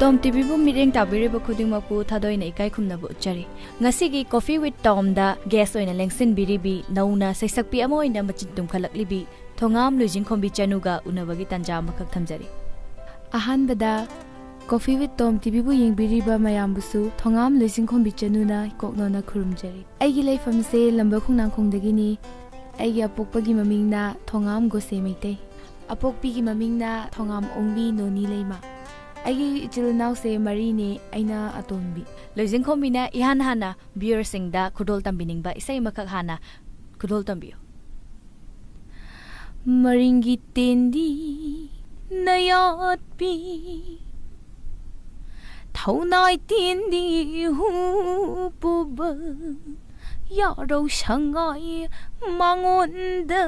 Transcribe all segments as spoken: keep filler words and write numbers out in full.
ꯇꯣꯝ ꯇꯤꯚꯤꯕꯨ ꯃꯤꯠꯌꯦꯡ ꯇꯥꯕꯤꯔꯤꯕ ꯈꯨꯗꯤꯡꯃꯛꯄꯨ ꯊꯥꯗꯣꯏꯅ ꯏꯀꯥꯏ ꯈꯨꯝꯅꯕ ꯎꯠꯆꯔꯤ꯫ ꯉꯁꯤꯒꯤ Coffee with Tomꯗ guest ꯑꯣꯏꯅ ꯂꯦꯡꯁꯤꯟꯕꯤꯔꯤꯕꯤ ꯅꯧꯅ ꯁꯩꯁꯛꯄꯤ ꯑꯃ ꯑꯣꯏꯅ ꯃꯆꯤꯟ ꯇꯨꯝꯈꯠꯂꯛꯂꯤꯕꯤ ꯊꯣꯉꯥꯝ ꯂꯨꯏꯖꯤꯡꯈꯣꯝꯕꯤ ꯆꯅꯨꯒ ꯎꯅꯕꯒꯤ ꯇꯥꯟꯖꯥ ꯑꯃꯈꯛ ꯊꯝꯖꯔꯤ꯫ ꯑꯍꯥꯟꯕꯗ Coffee with Tom ꯇꯤꯚꯤꯕꯨ ꯌꯦꯡꯕꯤꯔꯤꯕ ꯃꯌꯥꯝꯕꯨꯁꯨ ꯊꯣꯉꯥꯝ ꯂꯨꯏꯖꯤꯡꯈꯣꯝꯕꯤ ꯆꯅꯨꯅ ꯏꯀꯣꯛꯅꯧꯅ ꯈꯨꯔꯨꯝꯖꯔꯤ꯫ ꯑꯩꯒꯤ ꯂꯩꯐꯝꯁꯦ ꯂꯝꯕ ꯈꯣꯡꯅꯥꯡꯈꯣꯡꯗꯒꯤꯅꯤ꯫ ꯑꯩꯒꯤ ꯑꯄꯣꯛꯄꯒꯤ ꯃꯃꯤꯡꯅ ꯊꯣꯉꯥꯝ ꯒꯣꯁꯦ ꯃꯩꯇꯩ꯫ ꯑꯄꯣꯛꯄꯤꯒꯤ ꯃꯃꯤꯡꯅ ꯊꯣꯉꯥꯝ ꯑꯣꯡꯕꯤ ꯅꯣꯅꯤ ꯂꯩꯃ꯫ ꯑꯩꯒꯤ ꯏꯆꯤꯜ ꯏꯅꯥꯎꯁꯦ ꯃꯔꯤꯅꯦ, ꯑꯩꯅ ꯑꯇꯣꯟꯕꯤ꯫ ꯂꯨꯏꯖꯤꯡꯈꯣꯝꯕꯤꯅ ꯏꯍꯥꯟ ꯍꯥꯟꯅ viewerꯁꯤꯡꯗ ꯈꯨꯗꯣꯜ ꯇꯝꯕꯤꯅꯤꯡꯕ ꯏꯁꯩ ꯑꯃꯈꯛ ꯍꯥꯟꯅ ꯈꯨꯗꯣꯜ ꯇꯝꯕꯤꯌꯨ꯫ ꯃꯔꯤꯡꯒꯤ ꯇꯦꯟꯗꯤ ꯅꯌꯥꯠꯄꯤ, ꯊꯧꯅꯥꯏ ꯇꯦꯟꯗꯤ ꯍꯨ ꯄꯨꯕ, ꯌꯥꯔꯧ ꯁꯉꯥꯏ ꯃꯉꯣꯟꯗ꯫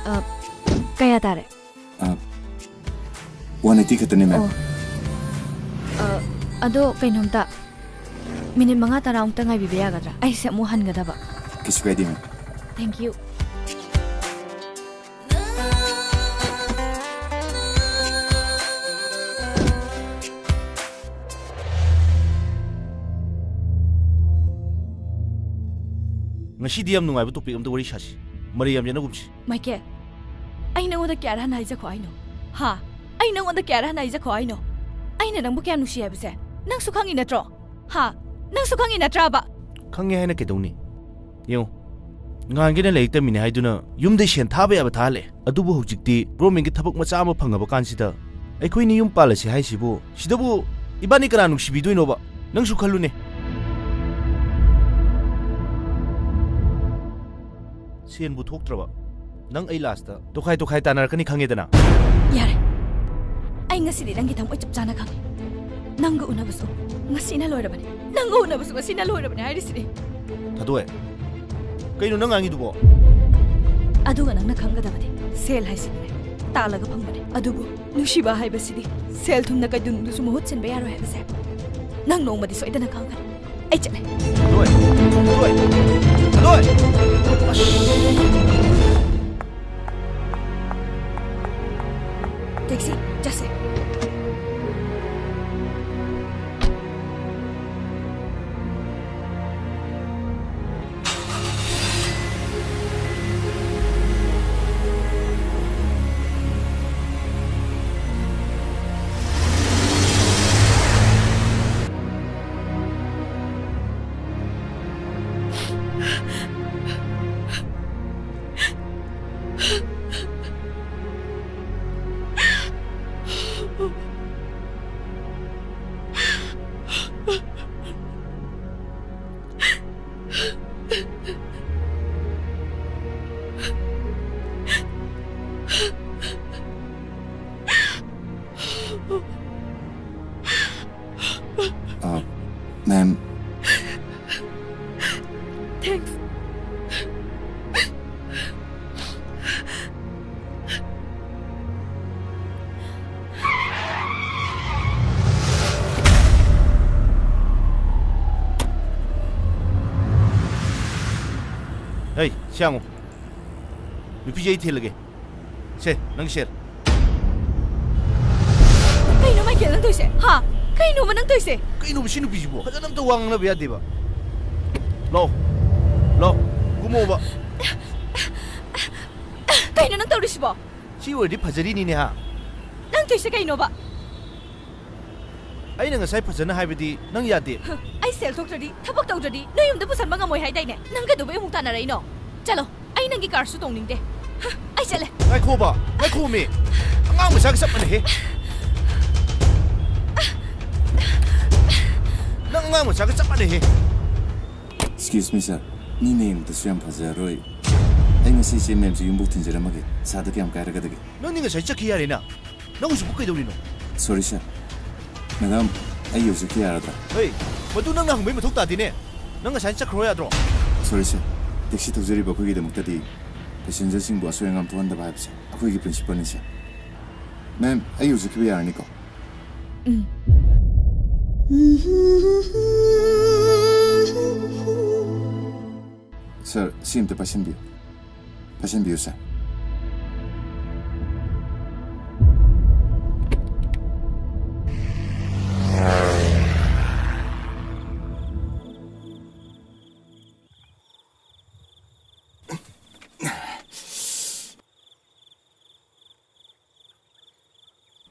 ꯑ, ꯀꯌꯥ ꯇꯥꯔꯦ? ꯑ, ꯋꯥꯟ ꯑꯩꯠꯇꯤ ꯈꯛꯇꯅꯦ, ꯃꯦꯝ꯫ ꯑꯣ꯫ ꯑ, ꯑꯗꯣ ꯀꯩꯅꯣꯝꯇ, ꯃꯤꯅꯤꯠ ꯃꯉꯥ ꯇꯔꯥꯃꯨꯛꯇ ꯉꯥꯏꯕꯤꯕ ꯌꯥꯒꯗ꯭ꯔꯥ? ꯑꯩꯁꯦ ꯑꯃꯨꯛ ꯍꯟꯒꯗꯕ꯫ ꯀꯩꯁꯨ ꯀꯥꯏꯗꯦ, ꯃꯦꯝ꯫ Thank you꯫ ꯉꯁꯤꯗꯤ ꯌꯥꯝ ꯅꯨꯡꯉꯥꯏꯕ topic ꯑꯝꯗ ꯋꯥꯔꯤ ꯁꯥꯁꯤ꯫ ꯃꯔꯩ ꯌꯥꯝ ꯌꯦꯠꯅꯒꯨꯝꯁꯤ꯫ ꯃꯥꯏꯀꯦꯜ, ꯑꯩ ꯅꯉꯣꯟꯗ ꯀꯌꯥꯔꯛ ꯍꯟꯅ ꯍꯥꯏꯖꯈꯣ ꯍꯥꯏꯅꯣ? ꯍꯥ? ꯑꯩ ꯅꯉꯣꯟꯗ ꯀꯌꯥꯔꯛ ꯍꯟꯅ ꯍꯥꯏꯖꯈꯣ ꯍꯥꯏꯅꯣ? ꯑꯩꯅ ꯅꯪꯕꯨ ꯀꯌꯥꯝ ꯅꯨꯡꯁꯤ ꯍꯥꯏꯕꯁꯦ ꯅꯪꯁꯨ ꯈꯪꯉꯤ ꯅꯠꯇ꯭ꯔꯣ? ꯍꯥ? ꯅꯪꯁꯨ ꯈꯪꯉꯤ ꯅꯠꯇ꯭ꯔꯕ? ꯈꯪꯉꯦ ꯍꯥꯏꯅ ꯀꯩꯗꯧꯅꯤ? ꯌꯦꯡꯉꯨ, ꯉꯍꯥꯟꯒꯤꯅ ꯂꯥꯏꯔꯤꯛ ꯇꯝꯃꯤꯅꯦ ꯍꯥꯏꯗꯨꯅ ꯌꯨꯝꯗꯩ ꯁꯦꯟ ꯊꯥꯕ ꯌꯥꯕ ꯊꯥꯍꯜꯂꯦ, ꯑꯗꯨꯕꯨ ꯍꯧꯖꯤꯛꯇꯤ ꯒꯣꯔꯃꯦꯟꯒꯤ ꯊꯕꯛ ꯃꯆꯥ ꯑꯃ ꯐꯪꯉꯕ ꯀꯥꯟꯁꯤꯗ ꯑꯩꯈꯣꯏꯅꯤ ꯌꯨꯝ ꯄꯥꯜꯂꯁꯤ ꯍꯥꯏꯁꯤꯕꯨ, ꯁꯤꯗꯕꯨ ꯏꯕꯥꯅꯤ ꯀꯅꯥ ꯅꯨꯡꯁꯤꯕꯤꯗꯣꯏꯅꯣꯕ? ꯅꯪꯁꯨ ꯈꯜꯂꯨꯅꯦ꯫ ꯁꯦꯟꯕꯨ ꯊꯣꯛꯇ꯭ꯔꯕ ꯅꯪ ꯑꯩ ꯂꯥꯁꯇ ꯇꯣꯈꯥꯏ ꯇꯣꯈꯥꯏ ꯇꯥꯅꯔꯛꯀꯅꯤ ꯈꯪꯉꯦꯗꯅ꯫ ꯌꯥꯔꯦ, ꯑꯩ ꯉꯁꯤꯗꯤ ꯅꯪꯒꯤ ꯊꯃꯣꯏ ꯆꯞ ꯆꯥꯅ ꯈꯪꯉꯦ꯫ ꯅꯪꯒ ꯎꯅꯕꯁꯨ ꯉꯁꯤꯅ ꯂꯣꯏꯔꯕꯅꯦ꯫ ꯅꯪꯒ ꯎꯅꯕꯁꯨ ꯉꯁꯤꯅ ꯂꯣꯏꯔꯕꯅꯦ ꯍꯥꯏꯔꯤꯁꯤꯗꯤ꯫ ꯊꯥꯗꯣꯏ, ꯀꯩꯅꯣ ꯅꯪ ꯉꯥꯡꯉꯤꯗꯨꯕꯣ? ꯑꯗꯨꯒ ꯅꯪꯅ ꯈꯪꯒꯗꯕꯗꯤ, ꯁꯦꯜ ꯍꯥꯏꯁꯤꯗꯤꯅꯦ, ꯇꯥꯜꯂꯒ ꯐꯪꯕꯅꯦ꯫ ꯑꯗꯨꯕꯨ ꯅꯨꯡꯁꯤꯕ ꯍꯥꯏꯕꯁꯤꯗꯤ ꯁꯦꯜ ꯊꯨꯝꯅ ꯀꯩꯗꯧꯅꯨꯡꯗꯁꯨ ꯃꯍꯨꯠ ꯁꯤꯟꯕ ꯌꯥꯔꯣꯏ ꯍꯥꯏꯕꯁꯦ ꯅꯪ ꯅꯣꯡꯃꯗꯤ ꯁꯣꯏꯗꯅ ꯈꯪꯒꯅꯤ꯫ ꯑꯩ ꯆꯠꯂꯦ꯫ ꯊꯥꯗꯣꯏ! ꯊꯥꯗꯣꯏ! ꯊꯥꯗꯣꯏ! ꯑꯁ! ꯇꯦꯛꯁꯤ, ꯆꯠꯁꯦ꯫ Uh, ma'am. Thanks. ꯍꯩ, ꯁꯤ ꯌꯦꯡꯉꯨ꯫ ꯅꯨꯄꯤꯁꯦ ꯑꯩ ꯊꯤꯜꯂꯒꯦ꯫ ꯁꯦ, ꯅꯪ ꯁꯦꯜ꯫ ꯀꯩꯅꯣ, ꯃꯥꯏꯀꯦꯜ, ꯅꯪ ꯇꯧꯏꯁꯦ? ꯍꯥ? ꯀꯩꯅꯣꯕ ꯅꯪ ꯇꯧꯏꯁꯦ? ꯀꯩꯅꯣꯕ ꯁꯤ ꯅꯨꯄꯤꯁꯤꯕꯣ? ꯐꯖꯅ ꯑꯝꯇ ꯋꯥ ꯉꯥꯡꯅꯕ ꯌꯥꯗꯦꯕ꯫ ꯂꯥꯛꯑꯣ꯫ ꯂꯥꯛꯑꯣ꯫ ꯀꯨꯝꯃꯛꯑꯣꯕ꯫ ꯀꯩꯅꯣ ꯅꯪ ꯇꯧꯔꯤꯁꯤꯕꯣ? ꯁꯤ ꯑꯣꯏꯔꯗꯤ ꯐꯖꯔꯤꯅꯤꯅꯦ, ꯍꯥ? ꯅꯪ ꯇꯧꯏꯁꯦ ꯀꯩꯅꯣꯕ? ꯑꯩꯅ ꯉꯁꯥꯏ ꯐꯖꯅ ꯍꯥꯏꯕꯗꯤ ꯅꯪ ꯌꯥꯗꯦ꯫ ꯑꯩ ꯁꯦꯜ ꯊꯣꯛꯇ꯭ꯔꯗꯤ, ꯊꯕꯛ ꯇꯧꯗ꯭ꯔꯗꯤ ꯅꯣꯏ ꯌꯨꯝꯗ ꯄꯨꯁꯟꯕ ꯉꯝꯃꯣꯏ ꯍꯥꯏꯗꯥꯏꯅꯦ? ꯅꯪ ꯀꯩꯗꯧꯕꯩ ꯑꯃꯨꯛ ꯇꯥꯟꯅꯔꯛꯏꯅꯣ? ꯆꯠꯂꯣ, ꯑꯩ ꯅꯪꯒꯤ ꯀꯥꯔꯁꯨ ꯇꯣꯡꯅꯤꯡꯗꯦ꯫ ꯑꯩ ꯆꯠꯂꯦ꯫ ꯉꯥꯏꯈꯣꯕ, ꯉꯥꯏꯈꯣꯃꯤ꯫ ꯑꯉꯥꯡ ꯃꯆꯥꯒ ꯆꯞ ꯃꯥꯟꯅꯩꯍꯦ꯫ ꯅꯪ ꯑꯉꯥꯡ ꯃꯆꯥꯒ ꯆꯞ ꯃꯥꯟꯅꯩꯍꯦ꯫ Excuse me, sir. ꯃꯤ ꯃꯌꯨꯝꯗꯁꯨ ꯌꯥꯝ ꯐꯖꯔꯣꯏ꯫ ꯑꯩ ꯉꯁꯤ ꯏꯆꯦ ꯃꯌꯥꯝꯁꯦ ꯌꯨꯝꯕꯨꯛ ꯊꯤꯟꯖꯔꯝꯃꯒꯦ꯫ ꯏꯁꯥꯗ ꯀꯌꯥꯝ ꯀꯥꯏꯔꯛꯀꯗꯒꯦ? ꯅꯪꯗꯤ ꯉꯁꯥꯏ ꯆꯠꯈꯤ ꯌꯥꯔꯦꯅ꯫ ꯅꯪ ꯍꯧꯖꯤꯛꯄꯨ ꯀꯩꯗꯧꯔꯤꯅꯣ? Sorry, sir. Madam, ꯑꯩ ꯍꯧꯖꯤꯛꯇꯤ ꯌꯥꯔꯗ꯭ꯔꯥ? ꯍꯩ, ꯃꯗꯨ ꯅꯪꯅ ꯍꯪꯕꯩ ꯃꯊꯧ ꯇꯥꯗꯦꯅꯦ꯫ ꯅꯪ ꯉꯁꯥꯏ ꯆꯠꯈ꯭ꯔꯣ ꯌꯥꯗ꯭ꯔꯣ? Sorry, sir. Taxi ꯊꯧꯖꯔꯤꯕ ꯑꯩꯈꯣꯏꯒꯤꯗꯃꯛꯇꯗꯤ passengerꯁꯤꯡꯕꯨ ꯑꯁꯣꯏ ꯑꯉꯥꯝ ꯊꯣꯛꯍꯟꯗꯕ ꯍꯥꯏꯕꯁꯦ ꯑꯩꯈꯣꯏꯒꯤ principleꯅꯤ, sir. Ma'am, ꯑꯩ ꯍꯧꯖꯤꯛ ꯈꯤꯕ ꯌꯥꯔꯅꯤꯀꯣ? ꯎꯝ꯫ Sir, ꯁꯤ ꯑꯝꯇ ꯄꯥꯏꯁꯟꯕꯤꯌꯨ꯫ ꯄꯥꯏꯁꯟꯕꯤꯌꯨ, sir꯫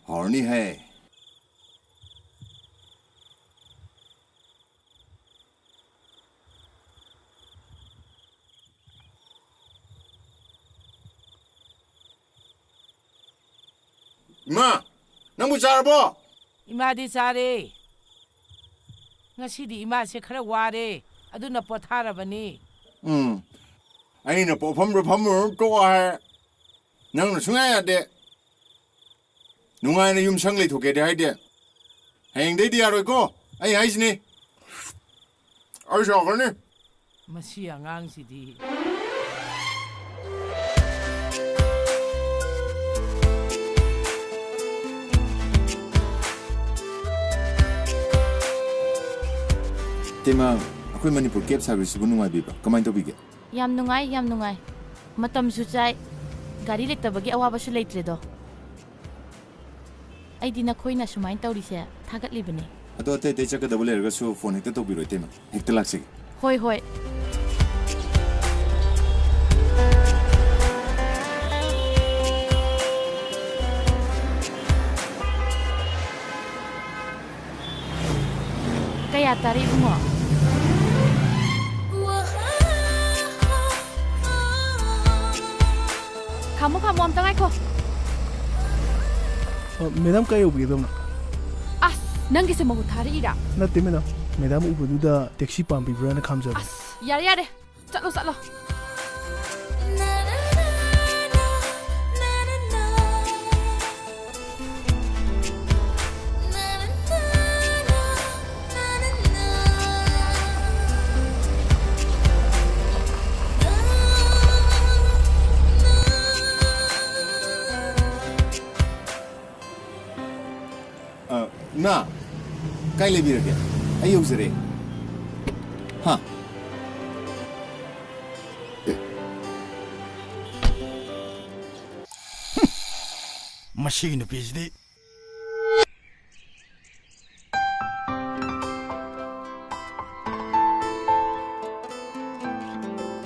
ꯍꯧꯔꯅꯤ ꯍꯦ꯫ ꯏꯃꯥ, ꯅꯪꯕꯨ ꯆꯥꯔꯕꯣ? ꯏꯃꯥꯗꯤ ꯆꯥꯔꯦ꯫ ꯉꯁꯤꯗꯤ ꯏꯃꯥꯁꯦ ꯈꯔ ꯋꯥꯔꯦ, ꯑꯗꯨꯅ ꯄꯣꯊꯥꯔꯕꯅꯤ꯫ ꯎꯝ, ꯑꯩꯅ ꯄꯣꯐꯝꯗ ꯐꯝꯃꯨꯔ ꯇꯣꯛꯑꯣ ꯍꯥꯏ, ꯅꯪꯅ ꯁꯨꯡꯌꯥ ꯌꯥꯗꯦ꯫ ꯅꯨꯡꯉꯥꯏꯅ ꯌꯨꯝ ꯁꯪ ꯂꯩꯊꯣꯛꯀꯦꯗꯤ ꯍꯥꯏꯗꯦ꯫ ꯍꯌꯦꯡꯗꯩꯗꯤ ꯌꯥꯔꯣꯏꯀꯣ, ꯑꯩ ꯍꯥꯏꯁꯤꯅꯤ꯫ ꯑꯩ ꯁꯥꯎꯔꯛꯀꯅꯤ꯫ ꯃꯁꯤ ꯑꯉꯥꯡꯁꯤꯗꯤ꯫ ꯇꯦꯃꯥ, ꯑꯩꯈꯣꯏ ꯃꯅꯤꯄꯨꯔ cab serviceꯁꯤꯕꯨ ꯅꯨꯡꯉꯥꯏꯕꯤꯕ꯭ꯔꯥ? ꯀꯃꯥꯏꯅ ꯇꯧꯕꯤꯒꯦ? ꯌꯥꯝ ꯅꯨꯡꯉꯥꯏ, ꯌꯥꯝ ꯅꯨꯡꯉꯥꯏ꯫ ꯃꯇꯝꯁꯨ ꯆꯥꯏ, ꯒꯥꯔꯤ ꯂꯩꯇꯕꯒꯤ ꯑꯋꯥꯕꯁꯨ ꯂꯩꯇ꯭ꯔꯦꯗꯣ꯫ ꯑꯩꯗꯤ ꯅꯈꯣꯏꯅ ꯁꯨꯃꯥꯏꯅ ꯇꯧꯔꯤꯁꯦ ꯊꯥꯒꯠꯂꯤꯕꯅꯤ꯫ ꯑꯗꯣ ꯑꯇꯩ ꯑꯇꯩ ꯆꯠꯀꯗꯕ ꯂꯩꯔꯒꯁꯨ phone ꯍꯦꯛꯇ ꯇꯧꯕꯤꯔꯣ, ꯏꯇꯩꯃ꯫ ꯍꯦꯛꯇ ꯂꯥꯛꯆꯒꯦ꯫ ꯍꯣꯏ, ꯍꯣꯏ꯫ ꯇꯥꯔꯦ ꯏꯕꯨꯡꯉꯣ꯫ ꯈꯥꯝꯃꯣ, ꯈꯥꯝꯃꯣ, ꯑꯝꯇ ꯉꯥꯏꯈꯣ꯫ ꯑ, ꯃꯦꯗꯥꯝ, ꯀꯥꯏ ꯌꯧꯕꯤꯒꯗꯕꯅꯣ? ꯑꯁ, ꯅꯪꯒꯤꯁꯦ ꯃꯍꯨꯠ ꯊꯥꯔꯛꯏꯔꯥ? ꯅꯠꯇꯦ, ꯃꯦꯗꯥꯝ꯫ ꯃꯦꯗꯥꯝ ꯎꯕꯗꯨꯗ ꯇꯦꯛꯁꯤ ꯄꯥꯝꯕꯤꯕ꯭ꯔꯥꯅ ꯈꯥꯝꯖꯕꯅꯦ꯫ ꯑꯁ, ꯌꯥꯔꯦ, ꯌꯥꯔꯦ꯫ ꯆꯠꯂꯣ, ꯆꯠꯂꯣ꯫ ꯑ, ꯏꯃꯥ, ꯀꯥꯏ ꯂꯩꯕꯤꯔꯒꯦ? ꯑꯩ ꯌꯧꯖꯔꯦ꯫ ꯍꯥ? ꯃꯁꯤꯒꯤ ꯅꯨꯄꯤꯁꯤꯗꯤ꯫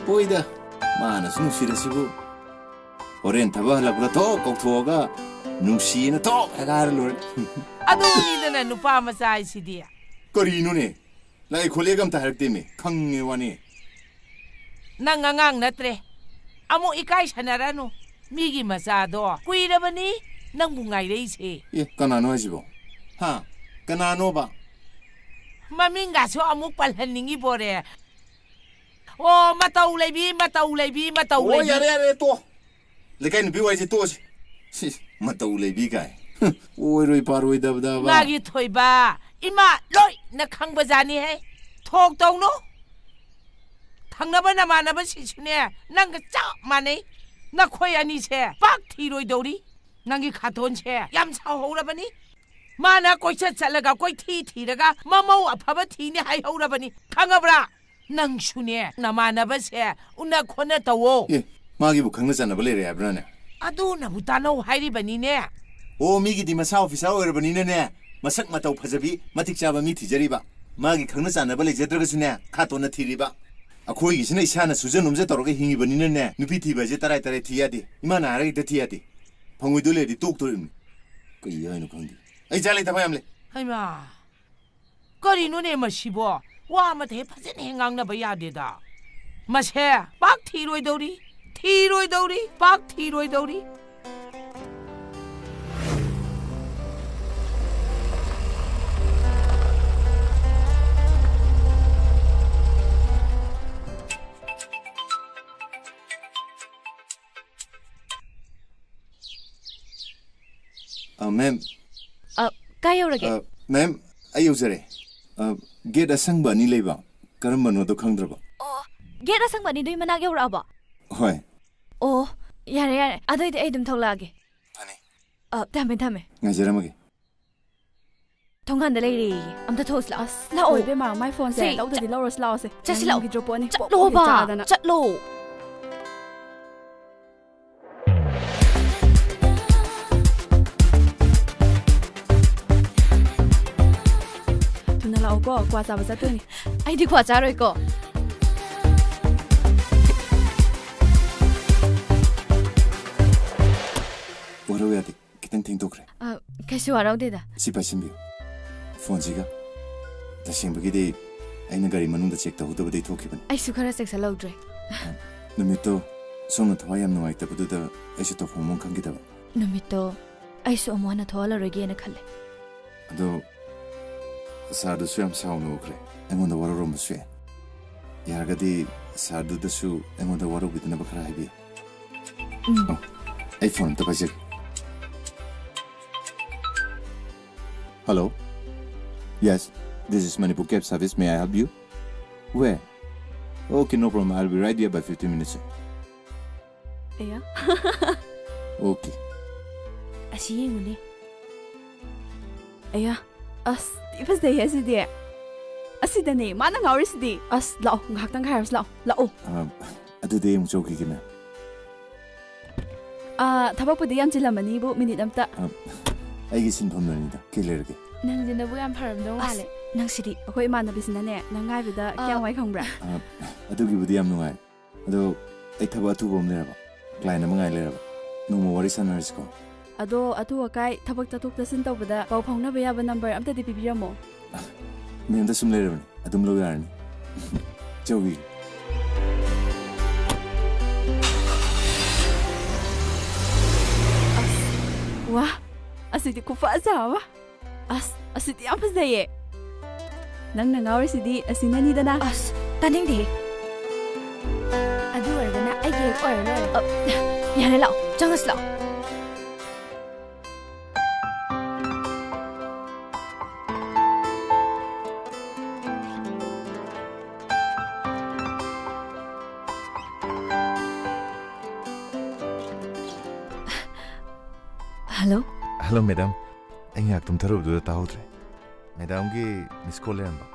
ꯍꯣꯏꯗ, ꯃꯥꯅꯁꯨ ꯅꯨꯡꯁꯤꯔꯁꯤꯕꯨ꯫ ꯍꯣꯔꯦꯟ ꯊꯕꯛ ꯍꯜꯂꯛꯄꯗ ꯊꯣꯛ ꯀꯧꯊꯣꯛꯑꯒ ꯅꯨꯡꯁꯤꯅ ꯊꯣꯛ ꯍꯦꯛ ꯍꯥꯏꯔ ꯂꯣꯏꯔꯦ꯫ ꯑꯗꯨꯅꯤꯗꯅ ꯅꯨꯄꯥ ꯃꯆꯥ ꯍꯥꯏꯁꯤꯗꯤ꯫ ꯀꯔꯤꯅꯣꯅꯦ? ꯂꯥꯏ ꯈꯣꯠꯂꯦꯒ ꯑꯝꯇ ꯍꯥꯏꯔꯛꯇꯦꯃꯤ꯫ ꯈꯪꯉꯦ ꯋꯥꯅꯤ꯫ ꯅꯪ ꯑꯉꯥꯡ ꯅꯠꯇ꯭ꯔꯦ꯫ ꯑꯃꯨꯛ ꯏꯀꯥꯏ ꯁꯥꯟꯅꯔꯅꯨ꯫ ꯃꯤꯒꯤ ꯃꯆꯥꯗꯣ ꯀꯨꯏꯔꯕꯅꯤ ꯅꯪꯕꯨ ꯉꯥꯏꯔꯛꯏꯁꯦ꯫ ꯑꯦ, ꯀꯅꯥꯅꯣ ꯍꯥꯏꯁꯤꯕꯣ? ꯍꯥ? ꯀꯅꯥꯅꯣꯕ? ꯃꯃꯤꯡꯒꯁꯨ ꯑꯃꯨꯛ ꯄꯜꯍꯟꯅꯤꯡꯉꯤꯕꯣꯔꯦ꯫ ꯑꯣ, ꯃꯇꯧ ꯂꯩꯕꯤ, ꯃꯇꯧ ꯂꯩꯕꯤ, ꯃꯇꯧ ꯑꯣ, ꯂꯩꯕꯤ꯫ ꯌꯥꯔꯦ, ꯌꯥꯔꯦ, ꯇꯣꯛꯑꯣ꯫ ꯂꯩꯀꯥꯏ ꯅꯨꯄꯤ ꯋꯥꯔꯤꯁꯦ ꯇꯣꯛꯑꯁꯤ꯫ ꯁꯤꯁ, ꯃꯇꯧ ꯂꯩꯕꯤ ꯀꯥꯏ꯫ ꯍꯨꯝ, ꯑꯣꯏꯔꯣꯏ ꯄꯥꯔꯣꯏꯗꯕꯗꯕ꯫ ꯃꯥꯒꯤ ꯊꯣꯏꯕ, ꯏꯃꯥ ꯂꯣꯏꯅ ꯈꯪꯕꯖꯥꯠꯅꯤꯍꯦ꯫ ꯊꯣꯛ ꯇꯧꯅꯨ꯫ ꯊꯪꯅꯕ ꯅꯃꯥꯟꯅꯕꯁꯤꯡꯁꯨꯅꯦ, ꯅꯪꯒ ꯆꯞ ꯃꯥꯟꯅꯩ꯫ ꯅꯈꯣꯏ ꯑꯅꯤꯁꯦ ꯄꯥꯛ ꯊꯤꯔꯣꯏꯗꯧꯔꯤ꯫ ꯅꯪꯒꯤ ꯈꯥꯇꯣꯟꯁꯦ ꯌꯥꯝ ꯁꯥꯎꯍꯧꯔꯕꯅꯤ꯫ ꯃꯥꯅ ꯀꯣꯏꯆꯠ ꯆꯠꯂꯒ ꯀꯣꯏꯊꯤ ꯊꯤꯔꯒ ꯃꯃꯧ ꯑꯐꯕ ꯊꯤꯅꯤ ꯍꯥꯏꯍꯧꯔꯕꯅꯤ, ꯈꯪꯉꯕ꯭ꯔꯥ? ꯅꯪꯁꯨꯅꯦ, ꯅꯃꯥꯟꯅꯕꯁꯦ ꯎꯅ ꯈꯣꯠꯅ ꯇꯧꯋꯣ꯫ ꯑꯦ, ꯃꯥꯒꯤꯕꯨ ꯈꯪꯅ ꯆꯥꯟꯅꯕ ꯂꯩꯔꯦ ꯍꯥꯏꯕ꯭ꯔꯥꯅꯦ? ꯑꯗꯨꯅꯕꯨ ꯇꯥꯟꯅꯧ ꯍꯥꯏꯔꯤꯕꯅꯤꯅꯦ꯫ ꯑꯣ, ꯃꯤꯒꯤꯗꯤ ꯃꯁꯥ ꯑꯣꯐꯤꯁꯥꯔ ꯑꯣꯏꯔꯕꯅꯤꯅꯅꯦ, ꯃꯁꯛ ꯃꯇꯧ ꯐꯖꯕꯤ, ꯃꯇꯤꯛ ꯆꯥꯕ ꯃꯤ ꯊꯤꯖꯔꯤꯕ꯫ ꯃꯥꯒꯤ ꯈꯪꯅ ꯆꯥꯟꯅꯕ ꯂꯩꯖꯗ꯭ꯔꯒꯁꯨꯅꯦ, ꯈꯥꯇꯣꯟꯅ ꯊꯤꯔꯤꯕ꯫ ꯑꯩꯈꯣꯏꯒꯤꯁꯤꯅ ꯏꯁꯥꯅ ꯁꯨꯖ ꯅꯣꯝꯖ ꯇꯧꯔꯒ ꯍꯤꯡꯉꯤꯕꯅꯤꯅꯅꯦ, ꯅꯨꯄꯤ ꯊꯤꯕ ꯍꯥꯏꯁꯦ ꯇꯔꯥꯏ ꯇꯔꯥꯏ ꯊꯤ ꯌꯥꯗꯦ꯫ ꯏꯃꯥꯅ ꯍꯥꯏꯔꯒ ꯍꯦꯛꯇ ꯊꯤ ꯌꯥꯗꯦ꯫ ꯐꯪꯉꯣꯏꯗꯣꯏ ꯂꯩꯔꯗꯤ ꯇꯣꯛꯇꯣꯔꯤꯕꯅꯤ꯫ ꯀꯩ ꯍꯥꯏꯅꯣ ꯈꯪꯗꯦ꯫ ꯑꯩ ꯏꯆꯥ ꯂꯩꯇꯕ ꯌꯥꯝ ꯂꯩ꯫ ꯍꯩꯃꯥ! ꯀꯔꯤꯅꯣꯅꯦ ꯃꯁꯤꯕꯣ? ꯋꯥ ꯑꯃꯇ ꯍꯦꯛ ꯐꯖꯅ ꯍꯦꯛ ꯉꯥꯡꯅꯕ ꯌꯥꯗꯦꯗ꯫ ꯃꯁꯦ ꯄꯥꯛ ꯊꯤꯔꯣꯏꯗꯧꯔꯤ, ꯊꯤꯔꯣꯏꯗꯧꯔꯤ, ꯄꯥꯛ ꯊꯤꯔꯣꯏꯗꯧꯔꯤ꯫ ꯑ, ꯃꯦꯝ꯫ ꯑ, ꯀꯥꯏ ꯌꯧꯔꯒꯦ? ꯑ, ꯃꯦꯝ, ꯑꯩ ꯌꯧꯖꯔꯦ꯫ ꯑ, ꯒꯦꯠ ꯑꯁꯪꯕ ꯑꯅꯤ ꯂꯩꯕ, ꯀꯔꯝꯕꯅꯣꯗꯣ ꯈꯪꯗ꯭ꯔꯕ? ꯑꯣ, ꯒꯦꯠ ꯑꯁꯪꯕ ꯑꯅꯤꯗꯨꯒꯤ ꯃꯅꯥꯛ ꯌꯧꯔꯛꯑꯕꯣ? ꯍꯣꯏ꯫ ꯑꯣ, ꯌꯥꯔꯦ, ꯌꯥꯔꯦ꯫ ꯑꯗꯨꯏꯗꯤ ꯑꯩ ꯑꯗꯨꯝ ꯊꯣꯛꯂꯛꯑꯒꯦ꯫ ꯐꯅꯤ꯫ ꯑ, ꯊꯝꯃꯦ, ꯊꯝꯃꯦ꯫ ꯉꯥꯏꯖꯔꯝꯃꯒꯦ꯫ ꯊꯣꯡꯒꯥꯟꯗ ꯂꯩꯔꯦꯌꯦ꯫ ꯑꯝꯇ ꯊꯣꯛꯎꯁꯤ ꯂꯥꯛꯑꯣ꯫ ꯑꯁ, ꯂꯥꯛꯑꯣ꯫ ꯂꯥꯛꯑꯣ ꯏꯕꯦꯝꯃ, ꯃꯥꯏ ꯐꯣꯟꯁꯦ ꯁꯤ, ꯂꯧꯗꯗꯤ ꯆꯠ-, ꯂꯧꯔꯁꯤ ꯂꯥꯛꯑꯣꯁꯦ꯫ ꯆꯠꯁꯤ ꯂꯥꯛꯑꯣ꯫ ꯅꯪꯒꯤ ꯗ꯭ꯔꯣꯄꯣꯠꯅꯤ꯫ ꯄꯣꯛ ꯆꯠꯂꯣꯕ꯫ ꯄꯣꯛ ꯆꯥꯗꯅ꯫ ꯆꯠꯂꯣ꯫ ꯊꯨꯅ ꯂꯥꯛꯑꯣꯀꯣ, ꯀ꯭ꯋꯥ ꯆꯥꯕ ꯆꯠꯇꯣꯏꯅꯤ꯫ ꯑꯩꯗꯤ ꯀ꯭ꯋꯥ ꯆꯥꯔꯣꯏꯀꯣ꯫ ꯋꯥꯔꯧ ꯌꯥꯗꯦ, ꯈꯤꯇꯪ ꯊꯦꯡꯗꯣꯛꯈ꯭ꯔꯦ꯫ ꯑ, ꯀꯩꯁꯨ ꯋꯥꯔꯧꯗꯦꯗ꯫ ꯁꯤ ꯄꯥꯏꯁꯤꯟꯕꯤꯌꯨ꯫ ꯐꯣꯟꯁꯤꯒ꯫ ꯇꯁꯦꯡꯕꯒꯤꯗꯤ ꯑꯩꯅ ꯒꯥꯔꯤ ꯃꯅꯨꯡꯗ ꯆꯦꯛ ꯇꯧꯍꯧꯗꯕꯗꯒꯤ ꯊꯣꯛꯈꯤꯕꯅꯤ꯫ ꯑꯩꯁꯨ ꯈꯔ ꯆꯦꯛꯁꯤꯜꯍꯧꯗ꯭ꯔꯦ꯫ ꯅꯨꯃꯤꯠꯇꯣ ꯁꯣꯝꯅ ꯊꯋꯥꯏ ꯌꯥꯝ ꯅꯨꯡꯉꯥꯏꯇꯕꯗꯨꯗ ꯑꯩꯁꯨ ꯇꯧꯐꯝ ꯑꯃ ꯈꯪꯈꯤꯗꯕ꯫ ꯅꯨꯃꯤꯠꯇꯣ ꯑꯩꯁꯨ ꯑꯃꯨꯛ ꯍꯟꯅ ꯊꯣꯛꯍꯜꯂꯔꯣꯏꯒꯦꯅ ꯈꯜꯂꯦ꯫ ꯑꯗꯣ ꯁꯥꯔꯗꯨꯁꯨ ꯌꯥꯝ ꯁꯥꯎꯅ ꯎꯈ꯭ꯔꯦ꯫ ꯑꯩꯉꯣꯟꯗ ꯋꯥꯔꯧꯔꯝꯕꯁꯨ ꯌꯥꯏ꯫ ꯌꯥꯔꯒꯗꯤ ꯁꯥꯔꯗꯨꯗꯁꯨ ꯑꯩꯉꯣꯟꯗ ꯋꯥꯔꯧꯕꯤꯗꯅꯕ ꯈꯔ ꯍꯥꯏꯕꯤꯌꯨ꯫ ꯎꯝ꯫ ꯑꯣ, ꯑꯩ ꯐꯣꯟ ꯑꯝꯇ ꯄꯥꯏꯖꯒꯦ꯫ Hello. Yes, this is Manipur Cab Service. May I help you? Where? Okay, no problem. I'll be right there by fifteen minutes, sir. ꯑꯌꯥ꯫ Okay. ꯑꯁꯤ ꯌꯦꯡꯉꯨꯅꯦ꯫ ꯑꯌꯥ, ꯑꯁ, ꯊꯤ ꯐꯖꯩꯍꯦ ꯑꯁꯤꯗꯤ꯫ ꯑꯁꯤꯗꯅꯦ ꯃꯥꯅ ꯉꯥꯎꯔꯤꯁꯤꯗꯤ꯫ ꯑꯁ, ꯂꯥꯛꯑꯣ, ꯉꯥꯏꯍꯥꯛꯇꯪ ꯈꯥꯏꯔꯁꯤ ꯂꯥꯛꯑꯣ, ꯂꯥꯛꯑꯣ꯫ ꯑ, ꯑꯗꯨꯗꯤ ꯑꯩ ꯑꯃꯨꯛ ꯆꯧꯈꯤꯒꯦ, ꯃꯦꯝ꯫ ꯑ, ꯊꯕꯛꯄꯨꯗꯤ ꯌꯥꯝ ꯆꯤꯜꯂꯝꯃꯅꯤꯕꯨ, ꯃꯤꯅꯤꯠ ꯑꯝꯇ꯫ ꯑ, ꯑꯩꯒꯤ ꯁꯤꯟꯐꯝꯗꯨꯅꯤꯗ, ꯀꯩ ꯂꯩꯔꯒꯦ? ꯅꯪꯁꯦ ꯅꯕꯨꯛ ꯌꯥꯝ ꯐꯔꯝꯗꯧ ꯑꯁ, ꯃꯥꯜꯂꯦ꯫ ꯅꯪꯁꯤꯗꯤ꯫ ꯑꯩꯈꯣꯏ ꯏꯃꯥꯟꯅꯕꯤꯁꯤꯅꯅꯦ, ꯅꯪ ꯉꯥꯏꯕꯗ ꯑ, ꯀꯌꯥꯝ ꯋꯥꯏ ꯈꯪꯕ꯭ꯔꯥ? ꯑ, ꯑꯗꯨꯒꯤꯕꯨꯗꯤ ꯌꯥꯝ ꯅꯨꯡꯉꯥꯏ꯫ ꯑꯗꯣ ꯑꯩ ꯊꯕꯛ ꯑꯊꯨꯕ ꯑꯃ ꯂꯩꯔꯕ, client ꯑꯃ ꯉꯥꯏ ꯂꯩꯔꯕ, ꯅꯣꯡꯃ ꯋꯥꯔꯤ ꯁꯥꯟꯅꯔꯁꯤꯀꯣ꯫ ꯑꯗꯣ ꯑꯇꯨ ꯑꯀꯥꯏ ꯊꯕꯛ ꯆꯠꯊꯣꯛ ꯆꯠꯁꯤꯟ ꯇꯧꯕꯗ ꯄꯥꯎ ꯐꯥꯎꯅꯕ ꯌꯥꯕ number ꯑꯝꯇꯗꯤ ꯄꯤꯕꯤꯔꯝꯃꯣ꯫ ꯃꯦꯝꯗ ꯁꯨꯝ ꯂꯩꯔꯕꯅꯤ, ꯑꯗꯨꯝ ꯂꯧ ꯌꯥꯔꯅꯤ꯫ ꯆꯧꯕꯤ꯫ ꯋꯥ, ꯑꯁꯤꯗꯤ ꯈꯨꯐꯖ ꯑꯃ꯫ ꯑꯁ, ꯑꯁꯤꯗꯤ ꯌꯥꯝ ꯐꯖꯩꯌꯦ꯫ ꯅꯪꯅ ꯉꯥꯎꯔꯤꯁꯤꯗꯤ ꯑꯁꯤꯅꯅꯤꯗꯅ꯫ ꯑꯁ, ꯇꯥꯅꯤꯡꯗꯦ꯫ ꯑꯗꯨ ꯑꯣꯏꯔꯒꯅ ꯑꯩꯒꯤ ꯍꯦꯛ ꯑꯣꯏꯔ ꯂꯣꯏꯔꯦ꯫ ꯑ, ꯌꯥꯔꯦ, ꯂꯥꯛꯑꯣ, ꯆꯪꯉꯁꯤ ꯂꯥꯛꯑꯣ꯫ ꯍꯜꯂꯣ꯫ Hello, madam. ꯑꯩ ꯉꯥꯏꯍꯥꯛ ꯇꯨꯝꯊꯔꯨꯕꯗꯨꯗ ꯇꯥꯍꯧꯗ꯭ꯔꯦ꯫ ꯃꯦꯗꯥꯝꯒꯤ ꯃꯤꯁ ꯀꯣꯜ ꯂꯩꯔꯝꯕ,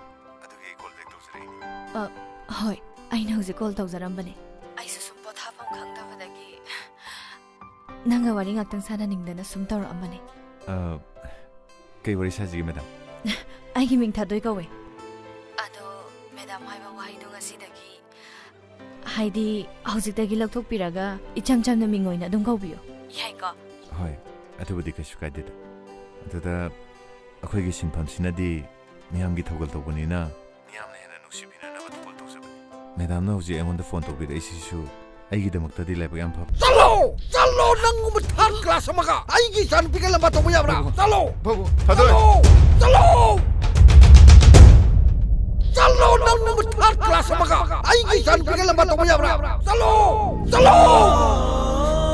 ꯑꯗꯨꯒꯤ ꯑꯩ ꯀꯣꯜ ꯕꯦꯛ ꯇꯧꯖꯔꯛꯏꯅꯤ꯫ ꯑ, ꯍꯣꯏ, ꯑꯩꯅ ꯍꯧꯖꯤꯛ ꯀꯣꯜ ꯇꯧꯖꯔꯝꯕꯅꯦ꯫ ꯑꯩꯁꯨ ꯁꯨꯝ ꯄꯣꯊꯥꯐꯝ ꯈꯪꯗꯕꯗꯒꯤ ꯅꯪꯒ ꯋꯥꯔꯤ ꯉꯥꯛꯇꯪ ꯁꯥꯟꯅꯅꯤꯡꯗꯅ ꯁꯨꯝ ꯇꯧꯔꯛꯑꯝꯕꯅꯦ꯫ ꯑ, ꯀꯩ ꯋꯥꯔꯤ ꯁꯥꯁꯤꯒꯦ, ꯃꯦꯗꯥꯝ? ꯑꯩꯒꯤ ꯃꯤꯡ ꯊꯥꯗꯣꯏ ꯀꯧꯋꯦ꯫ ꯑꯗꯣ ꯃꯦꯗꯥꯝ ꯍꯥꯏꯕ ꯋꯥꯍꯩꯗꯣ ꯉꯁꯤꯗꯒꯤ, ꯍꯥꯏꯗꯤ, ꯍꯧꯖꯤꯛꯇꯒꯤ ꯂꯧꯊꯣꯛꯄꯤꯔꯒ ꯏꯆꯝ ꯆꯝꯅ ꯃꯤꯡ ꯑꯣꯏꯅ ꯑꯗꯨꯝ ꯀꯧꯕꯤꯌꯨ꯫ ꯌꯥꯏꯀꯣ? ꯍꯣꯏ, ꯑꯗꯨꯕꯨꯗꯤ ꯀꯩꯁꯨ ꯀꯥꯏꯗꯦꯗ꯫ ꯑꯗꯨꯗ ꯑꯩꯈꯣꯏꯒꯤ ꯁꯤꯟꯐꯝꯁꯤꯅꯗꯤ ꯃꯤꯌꯥꯝꯒꯤ ꯊꯧꯒꯜ ꯇꯧꯕꯅꯤꯅ, ꯃꯤꯌꯥꯝꯅ ꯍꯦꯟꯅ ꯅꯨꯡꯁꯤꯕꯤꯅꯅꯕ ꯊꯧꯒꯜ ꯇꯧꯖꯕꯅꯤ꯫ ꯃꯦꯗꯥꯝꯅ ꯍꯧꯖꯤꯛ ꯑꯩꯉꯣꯟꯗ ꯐꯣꯟ ꯇꯧꯕꯤꯔꯛꯏꯁꯤꯁꯨ ꯑꯩꯒꯤꯗꯃꯛꯇꯗꯤ ꯂꯥꯏꯕꯛ ꯌꯥꯝ ꯐꯕ꯫ ꯆꯠꯂꯣ! ꯆꯠꯂꯣ! ꯅꯪꯒꯨꯝꯕ ꯊꯥꯔꯠ ꯀ꯭ꯂꯥꯁ ꯑꯃꯒ ꯑꯩꯒꯤ ꯏꯆꯥꯅꯨꯄꯤꯒ ꯂꯝꯕꯥ ꯇꯧꯕ ꯌꯥꯕ꯭ꯔꯥ? ꯕꯥꯕꯨ, ꯆꯠꯂꯣ! ꯕꯥꯕꯨ, ꯊꯥꯗꯣꯏ! ꯆꯠꯂꯣ! ꯆꯠꯂꯣ! ꯆꯠꯂꯣ! ꯅꯪꯒꯨꯝꯕ ꯊꯥꯔꯠ ꯀ꯭ꯂꯥꯁ ꯑꯃꯒ ꯑꯩꯒꯤ ꯏꯆꯥꯅꯨꯄꯤꯒ ꯂꯝꯕꯥ ꯇꯧꯕ ꯌꯥꯕ꯭ꯔꯥ? ꯆꯠꯂꯣ! ꯆꯠꯂꯣ!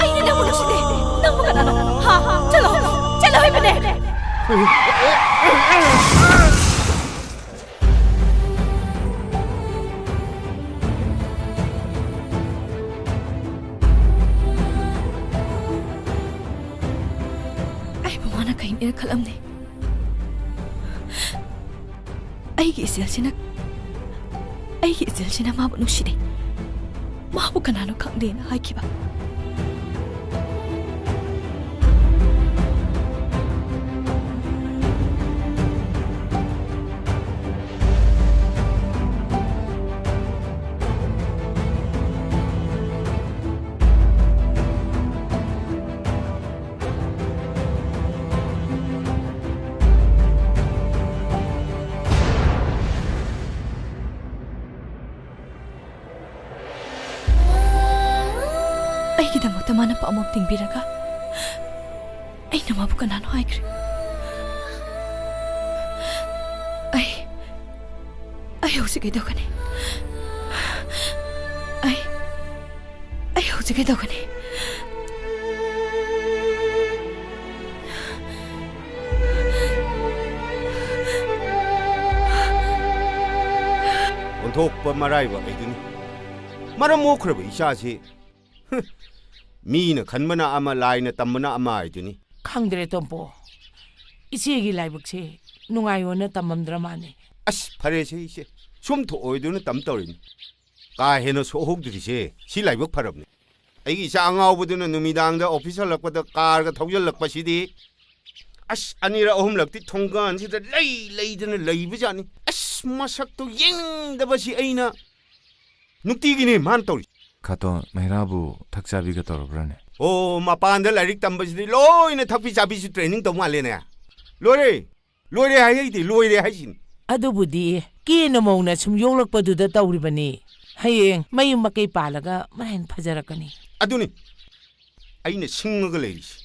ꯑꯩꯅ ꯅꯪꯕꯨ ꯅꯨꯡꯁꯤꯗꯦ꯫ ꯅꯪꯕꯨ ꯀꯅꯥꯅꯣ? ꯍꯥ? ꯆꯠꯂꯣ! ꯆꯠꯂꯣ ꯍꯥꯏꯕꯅꯦ! ꯑꯩꯕꯨ ꯃꯥꯅ ꯀꯩꯅꯦꯅ ꯈꯜꯂꯝꯅꯤ? ꯑꯩꯒꯤ ꯏꯆꯦꯜꯁꯤꯅ, ꯑꯩꯒꯤ ꯏꯆꯦꯜꯁꯤꯅ ꯃꯥꯕꯨ ꯅꯨꯡꯁꯤꯗꯦ, ꯃꯥꯕꯨ ꯀꯅꯥꯅꯣ ꯈꯪꯗꯦꯅ ꯍꯥꯏꯈꯤꯕ꯫ ꯗꯃꯛꯇ ꯃꯥꯅ ꯄꯥꯎꯃꯝ ꯇꯤꯡꯕꯤꯔꯒ ꯑꯩꯅ ꯃꯥꯕꯨ ꯀꯅꯥꯅꯣ ꯍꯥꯏꯈ꯭ꯔꯦ꯫ ꯑꯩ ꯑꯩ ꯍꯧꯖꯤꯛ ꯀꯩꯗꯧꯒꯅꯤ? ꯑꯩ ꯑꯩ ꯍꯧꯖꯤꯛ ꯀꯩꯗꯧꯒꯅꯤ? ꯑꯣꯟꯊꯣꯛꯄ ꯃꯔꯥꯏꯕꯛ ꯍꯥꯏꯗꯨꯅꯤ꯫ ꯃꯔꯝ ꯃꯣꯛꯈ꯭ꯔꯕ ꯏꯆꯥꯁꯤ꯫ ꯃꯤꯅ ꯈꯟꯕꯅ ꯑꯃ, ꯂꯥꯏꯅ ꯇꯝꯕꯅ ꯑꯃ ꯍꯥꯏꯗꯨꯅꯤ꯫ ꯈꯪꯗ꯭ꯔꯦ, ꯇꯣꯝꯄꯣ꯫ ꯏꯆꯦꯒꯤ ꯂꯥꯏꯕꯛꯁꯦ ꯅꯨꯡꯉꯥꯏꯌꯣꯅ ꯇꯝꯃꯝꯗ꯭ꯔ ꯃꯥꯅꯦ꯫ ꯑꯁ, ꯐꯔꯦꯁꯦ ꯏꯆꯦ꯫ ꯁꯨꯝ ꯊꯣꯛꯑꯣꯏꯗꯨꯅ ꯇꯝ ꯇꯧꯔꯤꯅꯤ꯫ ꯀꯥ ꯍꯦꯟꯅ ꯁꯣꯛꯍꯧꯗ꯭ꯔꯤꯁꯦ ꯁꯤ ꯂꯥꯏꯕꯛ ꯐꯔꯕꯅꯤ꯫ ꯑꯩꯒꯤ ꯏꯆꯥ ꯑꯉꯥꯎꯕꯗꯨꯅ ꯅꯨꯃꯤꯗꯥꯡꯗ ꯑꯣꯐꯤꯁ ꯍꯜꯂꯛꯄꯗ ꯀꯥꯔꯒ ꯊꯧꯖꯤꯜꯂꯛꯄꯁꯤꯗꯤ꯫ ꯑꯁ, ꯑꯅꯤꯔꯛ ꯑꯍꯨꯝꯂꯛꯇꯤ ꯊꯣꯡꯒꯥꯟꯁꯤꯗ ꯂꯩ ꯂꯩꯗꯅ ꯂꯩꯕꯖꯥꯠꯅꯤ꯫ ꯑꯁ, ꯃꯁꯛꯇꯣ ꯌꯦꯡꯅꯤꯡꯗꯕꯁꯤ ꯑꯩꯅ ꯅꯨꯡꯇꯤꯒꯤꯅꯦ ꯃꯥꯅ ꯇꯧꯔꯤ꯫ ꯈꯥꯇꯣꯟ, ꯃꯩꯔꯥꯕꯨ ꯊꯛ ꯆꯥꯕꯤꯒ ꯇꯧꯔꯕ꯭ꯔꯥꯅꯦ? ꯑꯣ, ꯃꯄꯥꯟꯗ ꯂꯥꯏꯔꯤꯛ ꯇꯝꯕꯁꯤꯗꯤ ꯂꯣꯏꯅ ꯊꯛꯄꯤ ꯆꯥꯕꯤꯁꯨ ꯇ꯭ꯔꯦꯅꯤꯡ ꯇꯧ ꯃꯥꯜꯂꯦꯅꯦ꯫ ꯂꯣꯏꯔꯦ, ꯂꯣꯏꯔꯦ ꯍꯥꯏ ꯍꯩꯗꯤ ꯂꯣꯏꯔꯦ ꯍꯥꯏꯁꯤꯅꯤ꯫ ꯑꯗꯨꯕꯨꯗꯤ ꯀꯦꯅ ꯃꯧꯅ ꯁꯨꯝ ꯌꯣꯛꯂꯛꯄꯗꯨꯗ ꯇꯧꯔꯤꯕꯅꯤ꯫ ꯍꯌꯦꯡ ꯃꯌꯨꯝ ꯃꯀꯩ ꯄꯥꯜꯂꯒ ꯃꯔꯥꯏꯅ ꯐꯖꯔꯛꯀꯅꯤ꯫ ꯑꯗꯨꯅꯤ ꯑꯩꯅ ꯁꯤꯡꯉꯒ ꯂꯩꯔꯤꯁꯤ꯫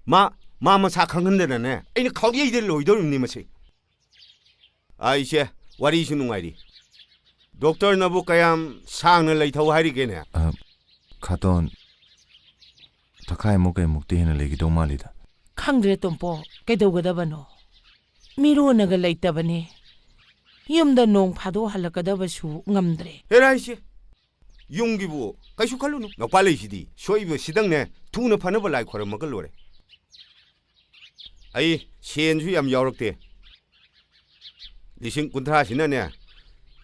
ꯃꯥ, ꯃꯥ ꯃꯁꯥ ꯈꯪꯍꯟꯗꯅꯅꯦ ꯑꯩꯅ ꯈꯥꯎꯌꯩꯗ ꯂꯣꯏꯗꯧꯔꯤꯕꯅꯤ ꯃꯁꯤ꯫ ꯑꯥ, ꯏꯆꯦ, ꯋꯥꯔꯤꯁꯨ ꯅꯨꯡꯉꯥꯏꯔꯤ꯫ ꯗꯣꯛꯇꯔꯅꯕꯨ ꯀꯌꯥꯝ ꯁꯥꯡꯅ ꯂꯩꯊꯧ ꯍꯥꯏꯔꯤꯒꯦꯅꯦ? ꯑ, ꯈꯥꯇꯣꯟ, ꯊꯈꯥꯏꯃꯨꯛ ꯀꯩꯃꯨꯛꯇꯤ ꯍꯦꯟꯅ ꯂꯩꯈꯤꯗꯧ ꯃꯥꯜꯂꯤꯗ꯫ ꯈꯪꯗ꯭ꯔꯦ, ꯇꯣꯝꯄꯣ, ꯀꯩꯗꯧꯒꯗꯕꯅꯣ? ꯃꯤꯔꯣꯟꯅꯒ ꯂꯩꯇꯕꯅꯦ꯫ ꯌꯨꯝꯗ ꯅꯣꯡ ꯐꯥꯗꯣꯛ ꯍꯜꯂꯛꯀꯗꯕꯁꯨ ꯉꯝꯗ꯭ꯔꯦ꯫ ꯍꯦꯔꯥ, ꯏꯆꯦ, ꯌꯨꯝꯒꯤꯕꯨ ꯀꯩꯁꯨ ꯈꯜꯂꯨꯅꯨ꯫ ꯅꯧꯄꯥ ꯂꯩꯁꯤꯗꯤ ꯁꯣꯏꯕꯁꯤꯗꯪꯅꯦ ꯊꯨꯅ ꯐꯅꯕ ꯂꯥꯏ ꯈꯣꯏꯔꯝꯃꯒ ꯂꯣꯏꯔꯦ꯫ ꯑꯩ ꯁꯦꯟꯁꯨ ꯌꯥꯝ ꯌꯥꯎꯔꯛꯇꯦ꯫ ꯂꯤꯁꯤꯡ ꯀꯨꯟꯊ꯭ꯔꯥꯁꯤꯅꯅꯦ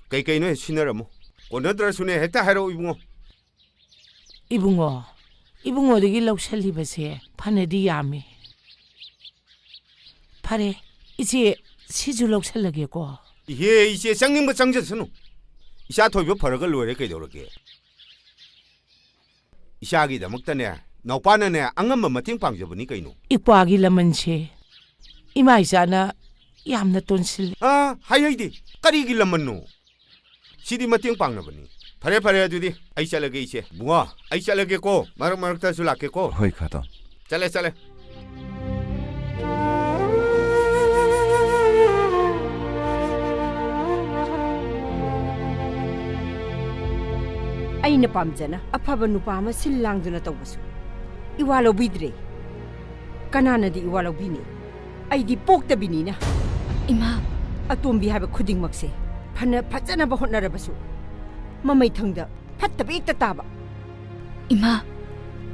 ꯀꯩꯀꯩꯅꯣ ꯍꯦꯛ ꯁꯤꯟꯅꯔꯝꯃꯨ꯫ ꯀꯣꯟꯅꯗ꯭ꯔꯁꯨꯅꯦ ꯍꯦꯛꯇ ꯍꯥꯏꯔꯛꯑꯣ ꯏꯕꯨꯡꯉꯣ꯫ ꯏꯕꯨꯡꯉꯣ, ꯏꯕꯨꯡꯉꯣꯗꯒꯤ ꯂꯧꯁꯜꯂꯤꯕꯁꯦ ꯐꯅꯗꯤ ꯌꯥꯝꯃꯤ꯫ ꯐꯔꯦ, ꯏꯆꯦ, ꯁꯤꯁꯨ ꯂꯧꯁꯜꯂꯒꯦꯀꯣ꯫ ꯏꯍꯦ, ꯏꯆꯦ, ꯆꯪꯅꯤꯡꯕ ꯆꯪꯖꯁꯅꯨ꯫ ꯏꯆꯥ ꯊꯣꯏꯕ ꯐꯔꯒ ꯂꯣꯏꯔꯦ ꯀꯩꯗꯧꯔꯒꯦ? ꯏꯆꯥꯒꯤꯗꯃꯛꯇꯅꯦ, ꯅꯥꯎꯄꯥꯅꯅꯦ, ꯑꯉꯝꯕ ꯃꯇꯦꯡ ꯄꯥꯡꯖꯕꯅꯤ ꯀꯩꯅꯣ꯫ ꯏꯀ꯭ꯋꯥꯒꯤ ꯂꯃꯟꯁꯦ ꯏꯃꯥ ꯏꯆꯥꯅ ꯌꯥꯝꯅ ꯇꯣꯟꯁꯤꯜꯂꯤ꯫ ꯑꯥ, ꯍꯥꯏꯍꯩꯗꯦ꯫ ꯀꯔꯤꯒꯤ ꯂꯃꯟꯅꯣ? ꯁꯤꯗꯤ ꯃꯇꯦꯡ ꯄꯥꯡꯅꯕꯅꯤ꯫ ꯐꯔꯦ, ꯐꯔꯦ, ꯑꯗꯨꯗꯤ ꯑꯩ ꯆꯠꯂꯒꯦ, ꯏꯆꯦ꯫ ꯏꯕꯨꯡꯉꯣ, ꯑꯩ ꯆꯠꯂꯒꯦꯀꯣ, ꯃꯔꯛ ꯃꯔꯛꯇꯁꯨ ꯂꯥꯛꯀꯦꯀꯣ꯫ ꯍꯣꯏ, ꯈꯥꯇꯣꯟ꯫ ꯆꯠꯂꯦ, ꯆꯠꯂꯦ꯫ ꯑꯩꯅ ꯄꯥꯝꯖꯅ ꯑꯐꯕ ꯅꯨꯄꯥ ꯑꯃ ꯁꯤꯜ ꯂꯥꯡꯗꯨꯅ ꯇꯧꯕꯁꯨ ꯏꯋꯥ ꯂꯧꯕꯤꯗ꯭ꯔꯦ꯫ ꯀꯅꯥꯅꯗꯤ ꯏꯋꯥ ꯂꯧꯕꯤꯅꯤ? ꯑꯩꯗꯤ ꯄꯣꯛꯇꯕꯤꯅꯤꯅ꯫ ꯏꯃꯥ꯫ ꯑꯇꯣꯝꯕꯤ ꯍꯥꯏꯕ ꯈꯨꯗꯤꯡꯃꯛꯁꯦ ꯐꯅ ꯐꯖꯅꯕ ꯍꯣꯠꯅꯔꯕꯁꯨ ꯃꯃꯩꯊꯪꯗ ꯐꯠꯇꯕ ꯍꯦꯛꯇ ꯇꯥꯕ꯫ ꯏꯃꯥ,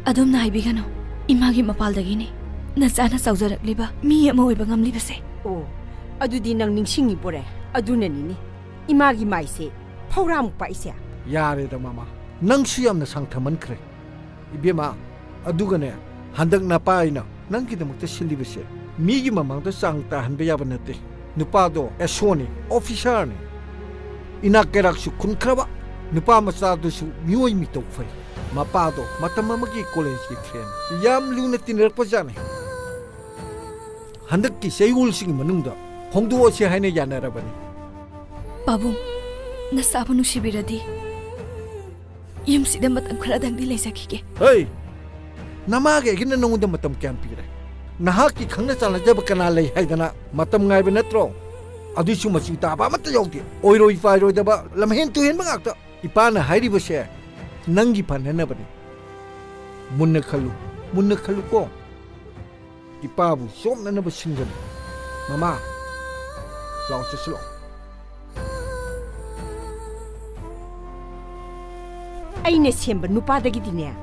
ꯑꯗꯣꯝꯅ ꯍꯥꯏꯕꯤꯒꯅꯨ꯫ ꯏꯃꯥꯒꯤ ꯃꯄꯥꯜꯗꯒꯤꯅꯤ ꯅꯆꯥꯅ ꯆꯥꯎꯖꯔꯛꯂꯤꯕ ꯃꯤ ꯑꯃ ꯑꯣꯏꯕ ꯉꯝꯂꯤꯕꯁꯦ꯫ ꯑꯣ, ꯑꯗꯨꯗꯤ ꯅꯪ ꯅꯤꯡꯁꯤꯡꯉꯤꯕꯣꯔꯦ? ꯑꯗꯨꯅꯅꯤꯅꯦ ꯏꯃꯥꯒꯤ ꯃꯥꯏꯁꯦ ꯐꯧꯔꯥꯃꯨꯛ ꯄꯥꯛꯏꯁꯦ꯫ ꯌꯥꯔꯦꯗ ꯃꯃꯥ, ꯅꯪꯁꯨ ꯌꯥꯝꯅ ꯁꯥꯡꯊꯃꯟꯈ꯭ꯔꯦ꯫ ꯏꯕꯦꯝꯃ, ꯑꯗꯨꯒꯅꯦ, ꯍꯟꯗꯛ ꯅꯄꯥ ꯑꯩꯅ ꯅꯪꯒꯤꯗꯃꯛꯇ ꯁꯤꯜꯂꯤꯕꯁꯦ ꯃꯤꯒꯤ ꯃꯃꯥꯡꯗ ꯆꯥꯡ ꯇꯥꯍꯟꯕ ꯌꯥꯕ ꯅꯠꯇꯦ꯫ ꯅꯨꯄꯥꯗꯣ ꯑꯦꯁꯣꯅꯤ, ꯑꯣꯐꯤꯁꯥꯔꯅꯤ, ꯏꯅꯥꯛ ꯀꯩꯔꯥꯛꯁꯨ ꯈꯨꯟꯈ꯭ꯔꯕ, ꯅꯨꯄꯥ ꯃꯆꯥꯗꯨꯁꯨ ꯃꯤꯑꯣꯏ ꯃꯤꯇꯧ ꯐꯩ꯫ ꯃꯄꯥꯗꯣ ꯃꯇꯝ ꯑꯃꯒꯤ ꯀꯣꯂꯦꯖꯀꯤ ꯐ꯭ꯔꯦꯟ, ꯌꯥꯝ ꯂꯨꯅ ꯇꯤꯟꯅꯔꯛꯄꯖꯥꯠꯅꯤ꯫ ꯍꯟꯗꯛꯀꯤ ꯆꯌꯣꯜꯁꯤꯒꯤ ꯃꯅꯨꯡꯗ ꯍꯣꯡꯗꯣꯛꯑꯁꯤ ꯍꯥꯏꯅ ꯌꯥꯅꯔꯕꯅꯤ꯫ ꯄꯥꯕꯨꯡ, ꯅꯆꯥꯕꯨ ꯅꯨꯡꯁꯤꯕꯤꯔꯗꯤ ꯌꯨꯝꯁꯤꯗ ꯃꯇꯝ ꯈꯔꯗꯪꯗꯤ ꯂꯩꯖꯈꯤꯒꯦ꯫ ꯍꯩ! ꯅꯃꯥꯒꯤ ꯑꯩꯒꯤꯅ ꯅꯉꯣꯟꯗ ꯃꯇꯝ ꯀꯌꯥꯝ ꯄꯤꯔꯦ? ꯅꯍꯥꯛꯀꯤ ꯈꯪꯅ ꯆꯥꯟꯅꯖꯕ ꯀꯅꯥ ꯂꯩ ꯍꯥꯏꯗꯅ ꯃꯇꯝ ꯉꯥꯏꯕ ꯅꯠꯇ꯭ꯔꯣ? ꯑꯗꯨꯁꯨ ꯃꯆꯨ ꯇꯥꯕ ꯑꯃꯠꯇ ꯌꯥꯎꯗꯦ꯫ ꯑꯣꯏꯔꯣꯏ ꯄꯥꯏꯔꯣꯏꯗꯕ, ꯂꯝꯍꯦꯟ ꯇꯨꯍꯦꯟꯕ ꯉꯥꯛꯇ꯫ ꯏꯄꯥꯅ ꯍꯥꯏꯔꯤꯕꯁꯦ ꯅꯪꯒꯤ ꯐꯅꯅꯕꯅꯤ꯫ ꯃꯨꯟꯅ ꯈꯜꯂꯨ, ꯃꯨꯟꯅ ꯈꯜꯂꯨꯀꯣ꯫ ꯏꯄꯥꯕꯨ ꯆꯣꯞꯅꯅꯕ ꯁꯤꯟꯒꯅꯤ꯫ ꯃꯃꯥ, ꯂꯥꯛꯑꯣ, ꯆꯠꯁꯤ ꯂꯥꯛꯑꯣ꯫ ꯑꯩꯅ ꯁꯦꯝꯕ ꯅꯨꯄꯥꯗꯒꯤꯗꯤꯅꯦ,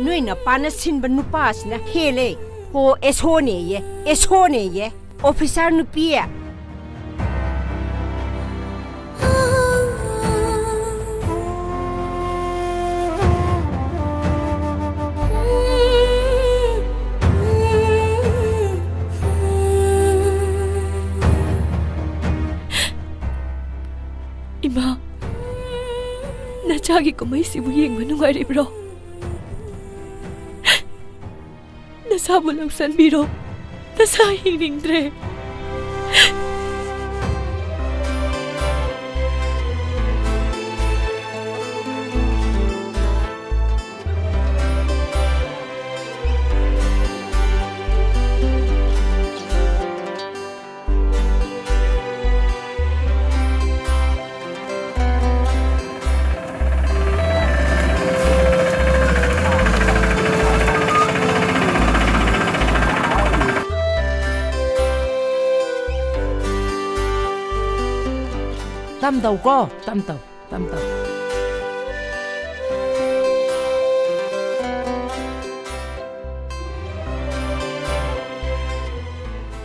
ꯅꯣꯏ ꯅꯄꯥꯅ ꯁꯤꯟꯕ ꯅꯨꯄꯥ ꯑꯁꯤꯅ ꯍꯦꯜꯂꯦ꯫ ꯍꯣ, ꯑꯦꯁꯣꯅꯦꯌꯦ, ꯑꯦꯁꯣꯅꯦꯌꯦ꯫ ꯑꯣꯐꯤꯁꯥꯔ ꯅꯨꯄꯤ꯫ ꯏꯃꯥ, ꯅꯆꯥꯒꯤ ꯀꯨꯝꯍꯩꯁꯤꯕꯨ ꯌꯦꯡꯕ ꯅꯨꯡꯉꯥꯏꯔꯤꯕ꯭ꯔꯣ? ꯅꯁꯥꯕꯨ ꯂꯧꯁꯟꯕꯤꯔꯣ꯫ ꯅꯁꯥ ꯍꯤꯡꯅꯤꯡꯗ꯭ꯔꯦ꯫ ꯇꯝ ꯇꯧꯀꯣ, ꯇꯝ ꯇꯧ, ꯇꯝ ꯇꯧ꯫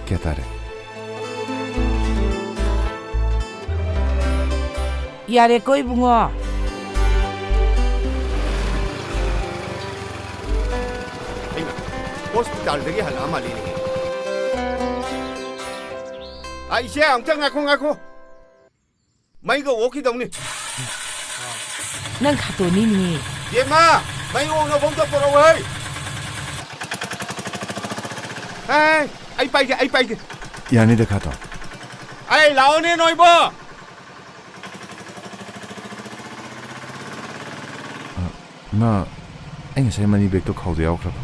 ꯀꯌꯥ ꯇꯥꯔꯦ? ꯌꯥꯔꯦꯀꯣ, ꯏꯕꯨꯡꯉꯣ꯫ ꯍꯩꯃꯥ, ꯍꯣꯁꯄꯤꯇꯥꯜꯗꯒꯤ ꯍꯜꯂꯛꯑ ꯃꯥꯜꯂꯤꯅꯦ꯫ ꯑ, ꯏꯆꯦ, ꯑꯝꯇ ꯉꯥꯏꯈꯣ, ꯉꯥꯏꯈꯣ꯫ ꯃꯩꯒ ꯑꯣꯛꯈꯤꯗꯧꯅꯤ꯫ ꯅꯪ ꯈꯥꯇꯣꯟꯅꯤꯅꯦ꯫ ꯕꯦꯝꯃ, ꯃꯩ ꯑꯣꯛꯅꯕ ꯑꯝꯇ ꯄꯨꯔꯛꯎ ꯍꯩ꯫ ꯑꯦ, ꯑꯩ ꯄꯥꯏꯒꯦ, ꯑꯩ ꯄꯥꯏꯒꯦ꯫ ꯌꯥꯅꯤꯗ, ꯈꯥꯇꯣꯟ꯫ ꯑꯩ ꯂꯥꯛꯑꯣꯅꯦ, ꯅꯣꯏꯕꯣ꯫ ꯑ, ꯏꯃꯥ, ꯑꯩ ꯉꯁꯥꯏ ꯃꯅꯤ ꯕꯦꯒꯇꯣ ꯈꯥꯎꯗ ꯌꯥꯎꯈ꯭ꯔꯕ?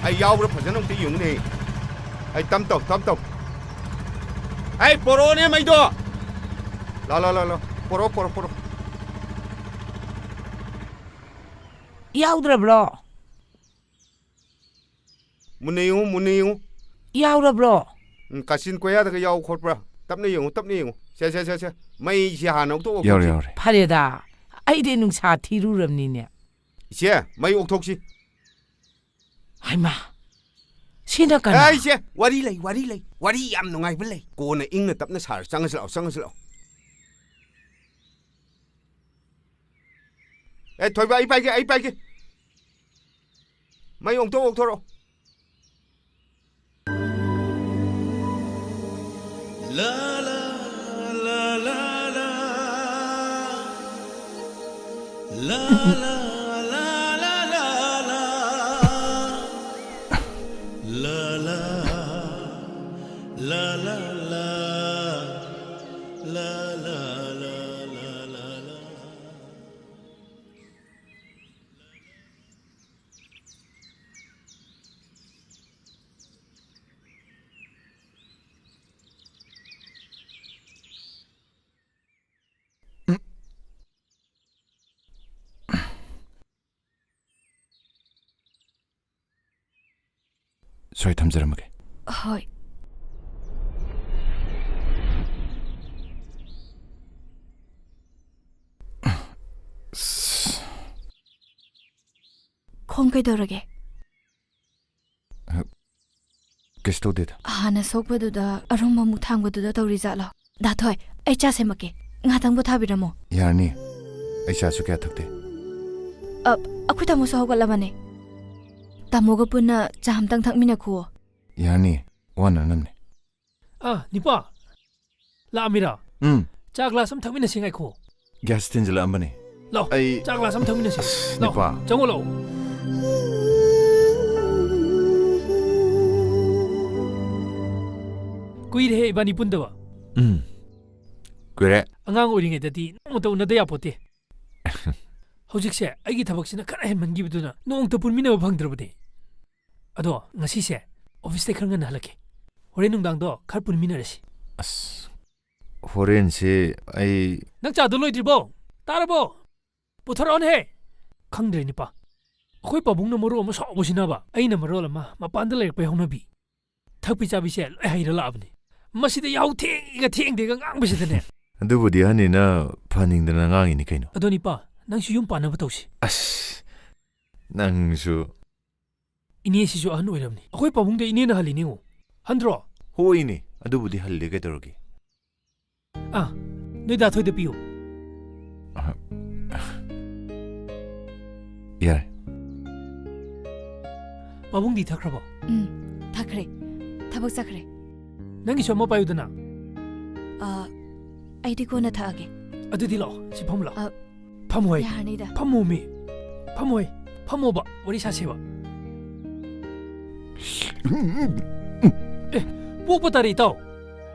ꯑꯩ ꯌꯥꯎꯕ꯭ꯔꯥ ꯐꯖꯅ ꯑꯝꯇ ꯌꯦꯡꯉꯨꯅꯦ꯫ ꯑꯩ ꯇꯞ ꯇꯧ, ꯇꯞ ꯇꯧ꯫ ꯑꯩ ꯄꯣꯔꯛꯑꯣꯅꯦ ꯃꯩꯗꯣ꯫ ꯂꯥ, ꯂꯥ, ꯂꯥ, ꯂꯥ꯫ ꯄꯣꯔꯛꯑꯣ, ꯄꯣꯔꯛꯑꯣ, ꯄꯣꯔꯛꯑꯣ꯫ ꯌꯥꯎꯗ꯭ꯔꯕ꯭ꯔꯣ? ꯃꯨꯟꯅ ꯌꯦꯡꯉꯨ, ꯃꯨꯟꯅ ꯌꯦꯡꯉꯨ꯫ ꯌꯥꯎꯔꯕ꯭ꯔꯣ? ꯎꯝ, ꯀꯥꯆꯤꯟ ꯀꯣꯌꯥꯗꯒ ꯌꯥꯎ ꯈꯣꯠꯄ꯭ꯔꯥ? ꯇꯞꯅ ꯌꯦꯡꯉꯨ, ꯇꯞꯅ ꯌꯦꯡꯉꯨ꯫ ꯁꯦ, ꯁꯦ, ꯁꯦ, ꯁꯦ꯫ ꯃꯩꯁꯦ ꯍꯥꯟꯅ ꯑꯃꯨꯛꯇ ꯑꯣꯛ ꯌꯥꯎꯔꯦ, ꯇꯧꯁꯤ꯫ ꯌꯥꯎꯔꯦ꯫ ꯐꯔꯦꯗ, ꯑꯩꯗꯤ ꯅꯨꯡꯁꯥ ꯊꯤꯔꯨꯔꯕꯅꯤꯅꯦ꯫ ꯏꯆꯦ, ꯃꯩ ꯑꯣꯛꯊꯣꯛꯁꯤ꯫ ꯍꯩꯃꯥ, ꯁꯤꯅ ꯀꯅꯥ? ꯑꯦ, ꯏꯆꯦ, ꯋꯥꯔꯤ ꯂꯩ, ꯋꯥꯔꯤ ꯂꯩ꯫ ꯋꯥꯔꯤ ꯌꯥꯝ ꯅꯨꯡꯉꯥꯏꯕ ꯂꯩ꯫ ꯀꯣꯟꯅ ꯏꯪꯅ ꯇꯞꯅ ꯁꯥꯔ꯫ ꯆꯪꯉꯁꯤ ꯂꯥꯛꯑꯣ, ꯆꯪꯉꯁꯤ ꯂꯥꯛꯑꯣ꯫ ꯑꯦ, ꯊꯣꯏꯕ, ꯑꯩ ꯄꯥꯏꯒꯦ, ꯑꯩ ꯄꯥꯏꯒꯦ꯫ ꯃꯩ ꯑꯣꯛꯊꯣꯛ, ꯑꯣꯛꯊꯣꯔꯛꯑꯣ꯫ ꯁꯣꯏ, ꯊꯝꯖꯔꯝꯃꯒꯦ꯫ ꯍꯣꯏ꯫ ꯅꯪ ꯀꯩꯗꯧꯔꯒꯦ? ꯀꯩꯁꯨ ꯇꯧꯗꯦꯗ꯫ ꯍꯥꯟꯅ ꯁꯣꯛꯄꯗꯨꯗ ꯑꯔꯨꯝꯕ ꯑꯃꯨꯛ ꯊꯥꯡꯕꯗꯨꯗ ꯇꯧꯔꯤ ꯖꯥꯠꯂꯣ? ꯗꯥ ꯊꯣꯏ, ꯑꯩ ꯆꯥ ꯁꯦꯝꯃꯛꯀꯦ꯫ ꯉꯥꯏꯍꯥꯛꯇꯪ ꯄꯣꯊꯥꯕꯤꯔꯝꯃꯣ꯫ ꯌꯥꯔꯅꯤ꯫ ꯑꯩ ꯆꯥꯁꯨ ꯀꯌꯥ ꯊꯛꯇꯦ꯫ ꯑ, ꯑꯩꯈꯣꯏ ꯇꯥꯃꯣꯁꯨ ꯍꯧꯒꯠꯂꯕꯅꯦ꯫ ꯇꯥꯃꯣꯒ ꯄꯨꯟꯅ ꯆꯥ ꯑꯝꯇꯪ ꯊꯛꯃꯤꯟꯅꯈꯨꯋꯣ꯫ ꯌꯥꯔꯅꯤ꯫ ꯋꯥꯅꯅꯕꯅꯦ꯫ ꯑ, ꯅꯤꯄꯥ꯫ ꯂꯥꯛꯑꯝꯃꯤꯔꯥ? ꯎꯝ꯫ ꯆꯥ ꯒ꯭ꯂꯥꯁ ꯑꯃ ꯊꯛꯃꯤꯟꯅꯁꯤ, ꯉꯥꯏꯈꯣ꯫ ꯒ꯭ꯌꯥꯁ ꯊꯤꯟꯖꯤꯜꯂꯛꯑꯝꯕꯅꯦ꯫ ꯂꯥꯎ, ꯑꯩ ꯆꯥ ꯒ꯭ꯂꯥꯁ ꯑꯃ ꯊꯛꯃꯤꯟꯅꯁꯤ꯫ ꯑꯁ, ꯂꯥꯎ, ꯅꯤꯄꯥ꯫ ꯆꯪꯉꯣ, ꯂꯥꯎ꯫ ꯀꯨꯏꯔꯦꯍꯦ ꯏꯕꯥꯅꯤ ꯄꯨꯟꯗꯕ꯫ ꯎꯝ, ꯀꯨꯏꯔꯦ꯫ ꯑꯉꯥꯡ ꯑꯣꯏꯔꯤꯉꯩꯗꯗꯤ ꯅꯣꯡꯃꯇ ꯎꯅꯗ ꯌꯥꯄꯣꯠꯇꯦ꯫ ꯍꯧꯖꯤꯛꯁꯦ ꯑꯩꯒꯤ ꯊꯕꯛꯁꯤꯅ ꯈꯔ ꯍꯦꯟꯃꯟꯈꯤꯕꯗꯨꯅ ꯅꯣꯡꯃꯇ ꯄꯨꯟꯃꯤꯟꯅꯕ ꯐꯪꯗ꯭ꯔꯕꯅꯦ꯫ ꯑꯗꯣ ꯉꯁꯤꯁꯦ ꯑꯣꯐꯤꯁꯇꯩ ꯈꯔ ꯉꯟꯅ ꯍꯜꯂꯛꯀꯦ꯫ ꯍꯣꯔꯦꯟ ꯅꯨꯡꯗꯥꯡꯗꯣ ꯈꯔ ꯄꯨꯟꯃꯤꯟꯅꯔꯁꯤ꯫ ꯑꯁ, ꯍꯣꯔꯦꯟꯁꯦ ꯑꯩ ꯅꯪ ꯆꯥꯗꯣ ꯂꯣꯏꯗ꯭ꯔꯤꯕꯣ? ꯇꯥꯔꯕꯣ? ꯄꯨꯊꯣꯔꯛꯑꯣꯅꯦꯍꯦ! ꯈꯪꯗ꯭ꯔꯦ ꯅꯤꯄꯥ꯫ ꯑꯩꯈꯣꯏ ꯄꯥꯕꯨꯡꯅ ꯃꯔꯣꯜ ꯑꯃ ꯁꯥꯎꯕꯁꯤꯅꯕ, ꯑꯩꯅ ꯃꯔꯣꯜ ꯑꯃ ꯃꯄꯥꯟꯗ ꯂꯩꯔꯛꯄꯩ ꯍꯧꯅꯕꯤ꯫ ꯊꯛꯄꯤ ꯆꯥꯕꯤꯁꯦ ꯂꯣꯏ ꯍꯩꯔ ꯂꯥꯛꯑꯕꯅꯤ꯫ ꯃꯁꯤꯗ ꯌꯥꯍꯧ ꯊꯦꯡꯒ ꯊꯦꯡꯗꯦꯒ ꯉꯥꯡꯕꯁꯤꯗꯅꯦ꯫ ꯑꯗꯨꯕꯨꯗꯤ ꯑꯍꯟꯅꯤꯅ ꯐꯅꯤꯡꯗꯅ ꯉꯥꯡꯉꯤꯅꯤ ꯀꯩꯅꯣ꯫ ꯑꯗꯣ ꯅꯤꯄꯥ, ꯅꯪꯁꯨ ꯌꯨꯝ ꯄꯥꯟꯅꯕ ꯇꯧꯁꯤ꯫ ꯑꯁ, ꯅꯪꯁꯨ꯫ ꯏꯅꯦꯁꯤꯁꯨ ꯑꯍꯟ ꯑꯣꯏꯔꯕꯅꯤ꯫ ꯑꯩꯈꯣꯏ ꯄꯥꯕꯨꯡꯗ ꯏꯅꯦꯅ ꯍꯜꯂꯤꯅꯦꯉꯣ꯫ ꯍꯟꯗ꯭ꯔꯣ? ꯍꯣꯏꯅꯦ, ꯑꯗꯨꯕꯨꯗꯤ ꯍꯜꯂꯦ ꯀꯩꯗꯧꯔꯒꯦ꯫ ꯑꯥ, ꯅꯣꯏ ꯗꯥ ꯊꯣꯏꯗ ꯄꯤꯌꯨ꯫ ꯑ, ꯌꯥꯔꯦ꯫ ꯄꯥꯕꯨꯡꯗꯤ ꯊꯛꯈ꯭ꯔꯕꯣ? ꯎꯝ, ꯊꯛꯈ꯭ꯔꯦ꯫ ꯊꯕꯛ ꯆꯠꯈ꯭ꯔꯦ꯫ ꯅꯪꯒꯤꯁꯨ ꯑꯃ ꯄꯥꯏꯌꯨꯗꯅ꯫ ꯑ, ꯑꯩꯗꯤ ꯀꯣꯟꯅ ꯊꯛꯑꯒꯦ꯫ ꯑꯗꯨꯗꯤ ꯂꯥꯛꯑꯣ, ꯁꯤ ꯐꯝꯃꯨ ꯂꯥꯛꯑꯣ꯫ ꯑ, ꯐꯝꯃꯣ ꯍꯩ꯫ ꯌꯥꯔꯅꯤꯗ꯫ ꯐꯝꯃꯣꯃꯤ꯫ ꯐꯝꯃꯣ ꯍꯩ꯫ ꯐꯝꯃꯣꯕ, ꯋꯥꯔꯤ ꯁꯥꯁꯦꯕ꯫ ꯑꯦ, ꯄꯣꯛꯄ ꯇꯥꯔꯦ, ꯏꯇꯥꯎ꯫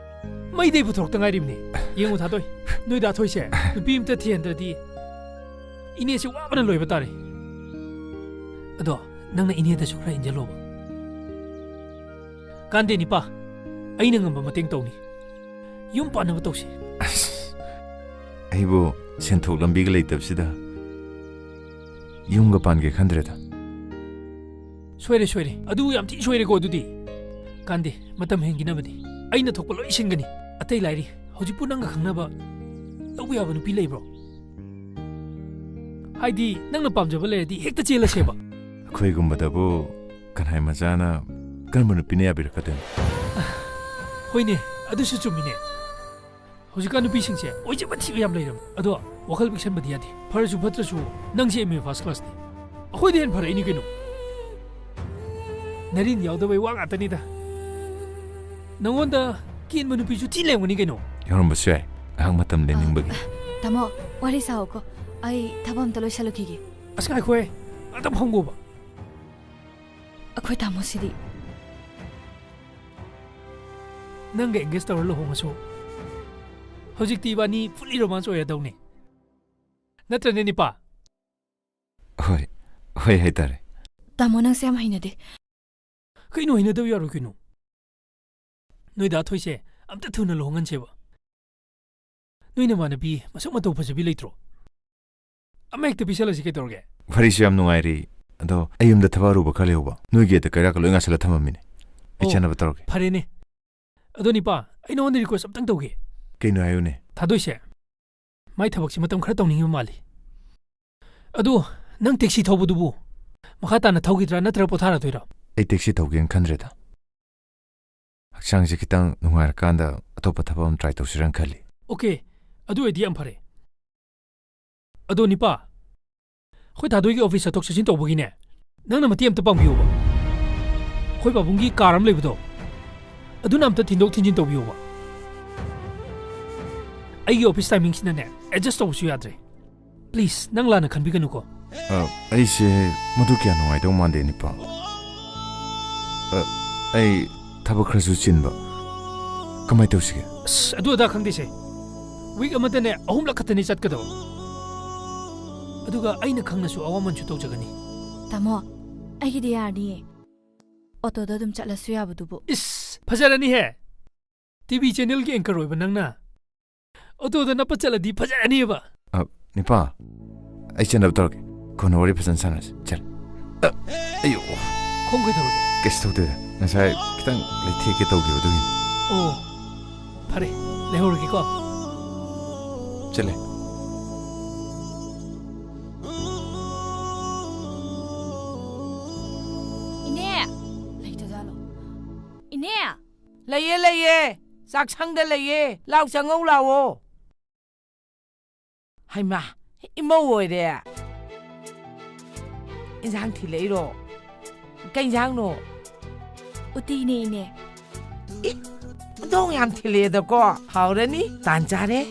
ꯃꯩꯗꯩ ꯄꯨꯊꯣꯔꯛꯇ ꯉꯥꯏꯔꯤꯕꯅꯤ꯫ ꯌꯦꯡꯉꯨ, ꯊꯥꯗꯣꯏ, ꯅꯣꯏ ꯗꯥ ꯊꯣꯏꯁꯦ ꯅꯨꯄꯤ ꯑꯝꯇ ꯊꯤꯍꯟꯗ꯭ꯔꯗꯤ ꯏꯅꯦꯁꯦ ꯋꯥꯕꯅ ꯂꯣꯏꯕ ꯇꯥꯔꯦ꯫ ꯑꯗꯣ ꯅꯪꯅ ꯏꯅꯦꯗꯁꯨ ꯈꯔ ꯏꯟꯖꯜꯂꯣꯕ꯫ ꯀꯥꯟꯗꯦ ꯅꯤꯄꯥ, ꯑꯩꯅ ꯉꯝꯕ ꯃꯇꯦꯡ ꯇꯧꯅꯤ꯫ ꯌꯨꯝ ꯄꯥꯟꯅꯕ ꯇꯧꯁꯤ꯫ ꯑꯁ, ꯑꯩꯕꯨ ꯁꯦꯟꯊꯣꯛ ꯂꯝꯕꯤꯒ ꯂꯩꯇꯕꯁꯤꯗ ꯌꯨꯝꯒ ꯄꯥꯟꯒꯦ ꯈꯟꯗ꯭ꯔꯦꯗ꯫ ꯁꯣꯏꯔꯦ, ꯁꯣꯏꯔꯦ꯫ ꯑꯗꯨ ꯌꯥꯝ ꯊꯤ ꯁꯣꯏꯔꯦꯀꯣ ꯑꯗꯨꯗꯤ꯫ ꯀꯥꯟꯗꯦ, ꯃꯇꯝ ꯍꯦꯟꯈꯤꯅꯕꯅꯤ꯫ ꯑꯩꯅ ꯊꯣꯛꯄ ꯂꯣꯏ ꯁꯤꯟꯒꯅꯤ꯫ ꯑꯇꯩ ꯂꯥꯏꯔꯤ, ꯍꯧꯖꯤꯛꯄꯨ ꯅꯪꯒ ꯈꯪꯅꯕ ꯂꯧꯕ ꯌꯥꯕ ꯅꯨꯄꯤ ꯂꯩꯕ꯭ꯔꯣ? ꯍꯥꯏꯗꯤ, ꯅꯪꯅ ꯄꯥꯝꯖꯕ ꯂꯩꯔꯗꯤ ꯍꯦꯛꯇ ꯆꯦꯜꯂꯁꯦꯕ꯫ ꯑꯩꯈꯣꯏꯒꯨꯝꯕꯗꯕꯨ ꯀꯅꯥꯏ ꯃꯆꯥꯅ ꯀꯔꯝꯕ ꯅꯨꯄꯤꯅ ꯌꯥꯕꯤꯔꯛꯀꯗꯣꯏꯅꯣ? ꯍꯣꯏꯅꯦ, ꯑꯗꯨꯁꯨ ꯆꯨꯝꯃꯤꯅꯦ꯫ ꯍꯧꯖꯤꯛꯀꯥꯟ ꯅꯨꯄꯤꯁꯤꯡꯁꯦ ꯑꯣꯏꯖꯕ ꯊꯤꯕ ꯌꯥꯝ ꯂꯩꯔꯕꯅꯦ꯫ ꯑꯗꯣ ꯋꯥꯈꯜ ꯄꯤꯛꯁꯟꯕꯗꯤ ꯌꯥꯗꯦ꯫ ꯐꯔꯁꯨ ꯐꯠꯇ꯭ꯔꯁꯨ ꯅꯪꯁꯦ M A first class ꯅꯤ꯫ ꯑꯩꯈꯣꯏꯗ ꯍꯦꯟꯅ ꯐꯔꯛꯏꯅꯤ ꯀꯩꯅꯣ꯫ ꯅꯔꯤꯟ ꯌꯥꯎꯗꯕꯩ ꯋꯥ ꯉꯥꯛꯇꯅꯤꯗ꯫ ꯅꯉꯣꯟꯗ ꯀꯦꯟꯕ ꯅꯨꯄꯤꯁꯨ ꯊꯤ ꯂꯩꯔꯝꯒꯅꯤ ꯀꯩꯅꯣ꯫ ꯌꯥꯎꯔꯝꯕꯁꯨ ꯌꯥꯏ, ꯉꯥꯏꯍꯥꯛ ꯃꯇꯝ ꯂꯦꯟꯅꯤꯡꯕꯒꯤ꯫ ꯇꯥꯃꯣ, ꯋꯥꯔꯤ ꯁꯥꯎꯀꯣ꯫ ꯑꯩ ꯊꯕꯛ ꯑꯝꯇ ꯂꯣꯏꯁꯜꯂꯨꯈꯤꯒꯦ꯫ ꯑꯁ, ꯉꯥꯏꯈꯣꯍꯦ, ꯑꯝꯇ ꯐꯝꯈꯣꯕ꯫ ꯑꯩꯈꯣꯏ ꯇꯥꯃꯣꯁꯤꯗꯤ꯫ ꯅꯪꯒ engage ꯇꯧꯔ ꯂꯨꯍꯣꯡꯉꯁꯨ ꯍꯧꯖꯤꯛꯇꯤ ꯏꯕꯥꯅꯤ fully romance ꯑꯣꯏꯔꯗꯧꯅꯤ꯫ ꯅꯠꯇ꯭ꯔꯅꯦ, ꯅꯤꯄꯥ? ꯍꯣꯏ, ꯍꯣꯏ ꯍꯥꯏꯇꯥꯔꯦ꯫ ꯇꯥꯃꯣ, ꯅꯪꯁꯦ ꯌꯥꯝ ꯍꯩꯅꯗꯦ꯫ ꯀꯩꯅꯣ ꯍꯩꯅꯗꯕ ꯌꯥꯔꯣꯏ ꯀꯩꯅꯣ? ꯅꯣꯏ ꯗꯥ ꯊꯣꯏꯁꯦ ꯑꯝꯇ ꯊꯨꯅ ꯂꯨꯍꯣꯡꯍꯟꯁꯦꯕ꯫ ꯅꯣꯏ ꯅꯃꯥꯟꯅꯕꯤ ꯃꯁꯛ ꯃꯇꯧ ꯐꯖꯕꯤ ꯂꯩꯇ꯭ꯔꯣ? ꯑꯃ ꯍꯦꯛꯇ ꯄꯤꯁꯜꯂꯁꯤ ꯀꯩꯗꯧꯔꯒꯦ? ꯋꯥꯔꯤꯁꯨ ꯌꯥꯝ ꯅꯨꯡꯉꯥꯏꯔꯤ, ꯑꯗꯣ ꯑꯩ ꯌꯨꯝꯗ ꯊꯕꯛ ꯑꯔꯨꯕ ꯈꯔ ꯂꯩꯍꯧꯕ꯫ ꯅꯣꯏꯒꯤ ꯑꯗ ꯀꯩꯔꯥꯛꯀ ꯂꯣꯏ ꯉꯥꯏꯁꯜꯂ ꯊꯝꯃꯝꯃꯤꯅꯦ꯫ ꯑꯩ ꯑꯣ, ꯆꯠꯅꯕ ꯇꯧꯔꯒꯦ꯫ ꯐꯔꯦꯅꯦ꯫ ꯑꯗꯣ ꯅꯤꯄꯥ, ꯑꯩ ꯅꯉꯣꯟꯗ request ꯑꯝꯇꯪ ꯇꯧꯒꯦ꯫ ꯀꯩꯅꯣ ꯍꯥꯏꯌꯨꯅꯦ? ꯊꯥꯗꯣꯏꯁꯦ, ꯃꯥꯏ ꯊꯕꯛꯁꯦ ꯃꯇꯝ ꯈꯔ ꯇꯧꯅꯤꯡꯉꯤꯕ ꯃꯥꯜꯂꯤ꯫ ꯑꯗꯨ ꯅꯪ taxi ꯊꯧꯕꯗꯨꯕꯨ ꯃꯈꯥ ꯇꯥꯅ ꯊꯧꯈꯤꯗ꯭ꯔꯥ ꯅꯠꯇ꯭ꯔꯒ ꯄꯣꯊꯥꯔꯗꯣꯏꯔꯣ? ꯑꯩ taxi ꯊꯧꯒꯦꯅ ꯈꯟꯗ꯭ꯔꯦꯗ꯫ ꯍꯛꯆꯥꯡꯁꯦ ꯈꯤꯇꯪ ꯅꯨꯡꯉꯥꯏꯔꯀꯥꯟꯗ ꯑꯇꯣꯞꯄ ꯊꯕꯛ ꯑꯃ try ꯇꯧꯁꯤꯔꯅ ꯈꯜꯂꯤ꯫ Okay, ꯑꯗꯨ ꯑꯣꯏꯗꯤ ꯌꯥꯝ ꯐꯔꯦ꯫ ꯑꯗꯣ ꯅꯤꯄꯥ, ꯑꯩꯈꯣꯏ ꯊꯥꯗꯣꯏꯒꯤ office ꯆꯠꯊꯣꯛ ꯆꯠꯁꯤꯟ ꯇꯧꯕꯒꯤꯅꯦ, ꯅꯪꯅ ꯃꯇꯦꯡ ꯑꯝꯇ ꯄꯥꯡꯕꯤꯌꯣꯕ꯫ ꯑꯩꯈꯣꯏ ꯄꯥꯕꯨꯡꯒꯤ car ꯑꯃ ꯂꯩꯕꯗꯣ, ꯑꯗꯨꯅ ꯑꯝꯇ ꯊꯤꯟꯗꯣꯛ ꯊꯤꯟꯖꯤꯟ ꯇꯧꯕꯤꯌꯣꯕ꯫ ꯑꯩꯒꯤ office timingꯁꯤꯅꯅꯦ adjust ꯇꯧꯕꯁꯨ ꯌꯥꯗ꯭ꯔꯦ꯫ Please, ꯅꯪ ꯂꯥꯟꯅ ꯈꯟꯕꯤꯒꯅꯨꯀꯣ꯫ ꯑ, ꯑꯩꯁꯦ ꯃꯗꯨ ꯀꯌꯥ ꯅꯨꯡꯉꯥꯏꯗꯧ ꯃꯥꯟꯗꯦ, ꯅꯤꯄꯥ꯫ ꯑ, ꯑꯩ ꯊꯕꯛ ꯈꯔꯁꯨ ꯆꯤꯟꯕ꯫ ꯀꯃꯥꯏ ꯇꯧꯁꯤꯒꯦ? ꯑꯁ, ꯑꯗꯨ ꯑꯗꯥ ꯈꯪꯗꯦꯁꯦ꯫ Week ꯑꯃꯗꯅꯦ ꯑꯍꯨꯝꯂꯛ ꯈꯛꯇꯅꯤ ꯆꯠꯀꯗꯕ꯫ ꯑꯗꯨꯒ ꯑꯩꯅ ꯈꯪꯅꯁꯨ ꯑꯋꯥꯃꯟꯁꯨ ꯇꯧꯖꯒꯅꯤ꯫ ꯇꯥꯃꯣ, ꯑꯩꯒꯤꯗꯤ ꯌꯥꯔꯅꯤꯌꯦ꯫ Autoꯗ ꯑꯗꯨꯝ ꯆꯠꯂꯁꯨ ꯌꯥꯕꯗꯨꯕꯨ꯫ ꯏꯁ, ꯐꯖꯔꯅꯤꯍꯦ꯫ TV channelꯒꯤ anchor ꯑꯣꯏꯕ ꯅꯪꯅ autoꯗ ꯅꯞꯄ ꯆꯠꯂꯗꯤ ꯐꯖꯔꯅꯤꯕ꯫ ꯑ, ꯅꯤꯄꯥ, ꯑꯩ ꯆꯠꯅꯕ ꯇꯧꯔꯒꯦ꯫ ꯀꯣꯟꯅ ꯋꯥꯔꯤ ꯐꯖꯅ ꯁꯥꯟꯅꯁꯤ꯫ ꯆꯠ꯫ ꯑ, ꯑꯌꯣ꯫ ꯈꯣꯡ ꯀꯩꯗꯧꯔꯒꯦ? ꯀꯩꯁꯨ ꯇꯧꯗꯦꯗ꯫ ꯉꯁꯥꯏ ꯈꯤꯇꯪ ꯂꯩꯊꯦꯛꯀꯦ ꯇꯧꯈꯤꯕ ꯑꯗꯨꯒꯤꯅꯤ꯫ ꯑꯣ, ꯐꯔꯦ, ꯂꯩꯍꯧꯔꯒꯦꯀꯣ꯫ ꯆꯠꯂꯦ꯫ ꯂꯩꯌꯦ, ꯂꯩꯌꯦ꯫ ꯆꯥꯛꯁꯪꯗ ꯂꯩꯌꯦ꯫ ꯂꯥꯎ, ꯆꯪꯉꯧ ꯂꯥꯎꯑꯣ꯫ ꯍꯩꯃꯥ, ꯏꯃꯧ ꯑꯣꯏꯔꯦ꯫ ꯏꯟꯖꯥꯡ ꯊꯤꯜꯂꯛꯏꯔꯣ? ꯀꯩ ꯏꯟꯖꯥꯡꯅꯣ? ꯎꯇꯤꯅꯦ, ꯏꯅꯦ꯫ ꯏ, ꯃꯊꯣꯡ ꯌꯥꯝ ꯊꯤꯜꯂꯛꯑꯦꯗꯀꯣ꯫ ꯍꯥꯎꯔꯅꯤ, ꯇꯥꯟ ꯆꯥꯔꯦ꯫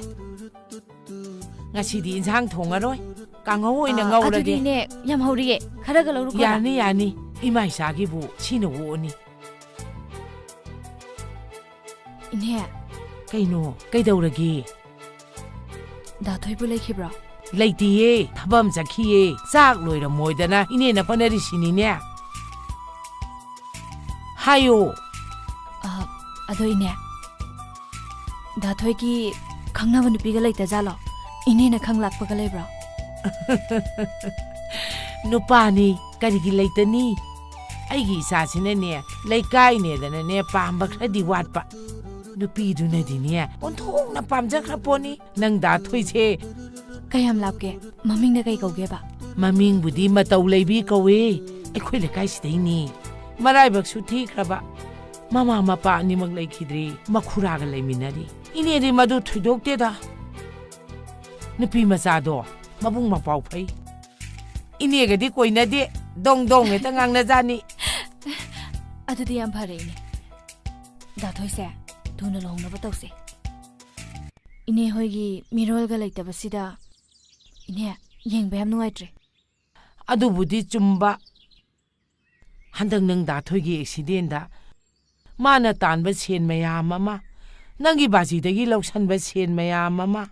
ꯉꯁꯤꯗꯤ ꯏꯟꯖꯥꯡ ꯊꯣꯡꯉꯔꯣꯏ, ꯀꯥꯡꯍꯧ ꯑꯣꯏꯅ ꯑꯥ, ꯉꯧꯔꯒꯦ꯫ ꯑꯗꯨꯗꯤ ꯏꯅꯦ, ꯌꯥꯝ ꯍꯧꯔꯤꯌꯦ, ꯈꯔꯒ ꯂꯧꯔꯨꯀꯣ꯫ ꯌꯥꯅꯤ, ꯌꯥꯅꯤ, ꯏꯃꯥ ꯏꯆꯥꯒꯤꯕꯨ ꯁꯤꯅ ꯑꯣꯛꯑꯅꯤ꯫ ꯏꯅꯦ꯫ ꯀꯩꯅꯣ? ꯀꯩꯗꯧꯔꯒꯦ? ꯗꯥ ꯊꯣꯏꯕꯨ ꯂꯩꯈꯤꯕ꯭ꯔꯣ? ꯂꯩꯇꯤꯌꯦ, ꯊꯕꯛ ꯑꯃ ꯆꯠꯈꯤꯌꯦ꯫ ꯆꯥꯛ ꯂꯣꯏꯔꯝꯃꯣꯏꯗꯅ ꯏꯅꯦꯅ ꯍꯣꯠꯅꯔꯤꯁꯤꯅꯤꯅꯦ꯫ ꯍꯥꯏꯌꯣ꯫ ꯑ, ꯑꯗꯣ ꯏꯅꯦ, ꯗꯥ ꯊꯣꯏꯒꯤ ꯈꯪꯅꯕ ꯅꯨꯄꯤꯒ ꯂꯩꯇꯖꯥꯠꯂꯣ? ꯏꯅꯦꯅ ꯈꯪ ꯂꯥꯛꯄꯒ ꯂꯩꯕ꯭ꯔꯣ? ꯅꯨꯄꯥꯅꯤ, ꯀꯔꯤꯒꯤ ꯂꯩꯇꯅꯤ? ꯑꯩꯒꯤ ꯏꯆꯥꯁꯤꯅꯅꯦ, ꯂꯩꯀꯥꯏꯅꯦꯗꯅꯅꯦ, ꯄꯥꯝꯕ ꯈꯔꯗꯤ ꯋꯥꯠꯄ꯫ ꯅꯨꯄꯤꯗꯨꯅꯗꯤꯅꯦ, ꯑꯣꯟꯊꯣꯛꯅ ꯄꯥꯝꯖꯈ꯭ꯔ ꯄꯣꯠꯅꯤ ꯅꯪ ꯗꯥ ꯊꯣꯏꯁꯦ꯫ ꯀꯌꯥꯝ ꯂꯥꯞꯀꯦ? ꯃꯃꯤꯡꯅ ꯀꯩ ꯀꯧꯒꯦꯕ? ꯃꯃꯤꯡꯕꯨꯗꯤ ꯃꯇꯧ ꯂꯩꯕꯤ ꯀꯧꯏ, ꯑꯩꯈꯣꯏ ꯂꯩꯀꯥꯏꯁꯤꯗꯩꯅꯤ꯫ ꯃꯔꯥꯏꯕꯛꯁꯨ ꯊꯤꯈ꯭ꯔꯕ, ꯃꯃꯥ ꯃꯄꯥ ꯑꯅꯤꯃꯛ ꯂꯩꯈꯤꯗ꯭ꯔꯦ, ꯃꯈꯨꯔꯥꯒ ꯂꯩꯃꯤꯟꯅꯔꯤ꯫ ꯏꯅꯦꯗꯤ ꯃꯗꯨ ꯊꯣꯏꯗꯣꯛꯇꯦꯗ꯫ ꯅꯨꯄꯤ ꯃꯆꯥꯗꯣ ꯃꯕꯨꯡ ꯃꯄꯥꯎ ꯐꯩ꯫ ꯏꯅꯦꯒꯗꯤ ꯀꯣꯏꯅꯗꯦ, ꯗꯣꯡ ꯗꯣꯡ ꯍꯦꯛꯇ ꯉꯥꯡꯅꯖꯥꯠꯅꯤ꯫ ꯑꯗꯨꯗꯤ ꯌꯥꯝ ꯐꯔꯦ, ꯏꯅꯦ꯫ ꯗꯥ ꯊꯣꯏꯁꯦ ꯊꯨꯅ ꯂꯨꯍꯣꯡꯅꯕ ꯇꯧꯁꯦ꯫ ꯏꯅꯦ ꯍꯣꯏꯒꯤ ꯃꯤꯔꯣꯜꯒ ꯂꯩꯇꯕꯁꯤꯗ, ꯏꯅꯦ, ꯌꯦꯡꯕ ꯌꯥꯝ ꯅꯨꯡꯉꯥꯏꯇ꯭ꯔꯦ꯫ ꯑꯗꯨꯕꯨꯗꯤ ꯆꯨꯝꯕ꯫ ꯍꯟꯗꯛ ꯅꯪ ꯗꯥ ꯊꯣꯏꯒꯤ ꯑꯦꯛꯁꯤꯗꯦꯟꯗ ꯃꯥꯅ ꯇꯥꯟꯕ ꯁꯦꯟ ꯃꯌꯥꯝ ꯑꯃ, ꯅꯪꯒꯤ ꯕꯥꯖꯤꯗꯒꯤ ꯂꯧꯁꯟꯕ ꯁꯦꯟ ꯃꯌꯥꯝ ꯑꯃ,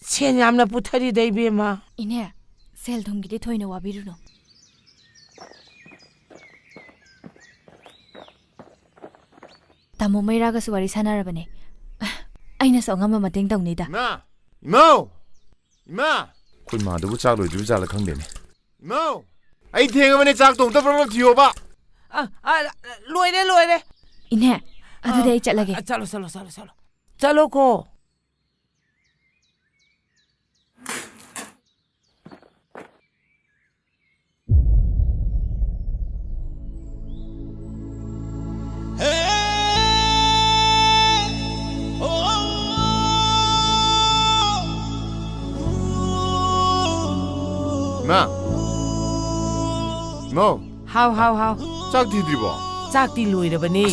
ꯁꯦꯟ ꯌꯥꯝꯅ ꯄꯨꯊꯔꯤꯗ, ꯏꯕꯦꯝꯃ꯫ ꯏꯅꯦ, ꯁꯦꯜ ꯊꯨꯝꯒꯤꯗꯤ ꯊꯣꯏꯅ ꯋꯥꯕꯤꯔꯨꯅꯨ꯫ ꯇꯥꯃꯣ ꯃꯩꯔꯥꯒꯁꯨ ꯋꯥꯔꯤ ꯁꯥꯟꯅꯔꯕꯅꯦ꯫ ꯑꯩꯅꯁꯨ ꯑꯉꯝꯕ ꯃꯇꯦꯡ ꯇꯧꯅꯤꯗ꯫ ꯏꯃꯥ! ꯏꯃꯧ! ꯏꯃꯥ! ꯑꯩꯈꯣꯏ ꯃꯥꯗꯨꯕꯨ ꯆꯥꯛ ꯂꯣꯏꯗ꯭ꯔꯤꯕ ꯖꯥꯠꯂ ꯈꯪꯗꯦꯅꯦ꯫ ꯏꯃꯧ! ꯑꯩ ꯊꯦꯡꯉꯕꯅꯦ, ꯆꯥꯛ ꯊꯣꯡꯕ ꯄ꯭ꯔꯞ ꯄ꯭ꯔꯞ ꯊꯤꯌꯣꯕ꯫ ꯑ, ꯑ, ꯂꯣꯏꯔꯦ, ꯂꯣꯏꯔꯦ꯫ ꯏꯅꯦ, ꯑꯗꯨꯗꯤ ꯑ, ꯑꯩ ꯆꯠꯂꯒꯦ꯫ ꯑ, ꯆꯠꯂꯣ, ꯆꯠꯂꯣ, ꯆꯠꯂꯣ, ꯆꯠꯂꯣ꯫ ꯆꯠꯂꯣꯀꯣ꯫ ꯍꯥꯎ, ꯍꯥꯎ, ꯍꯥꯎ꯫ ꯆꯥꯛ ꯊꯤꯗ꯭ꯔꯤꯕꯣ? ꯆꯥꯛꯇꯤ ꯂꯣꯏꯔꯕꯅꯦ꯫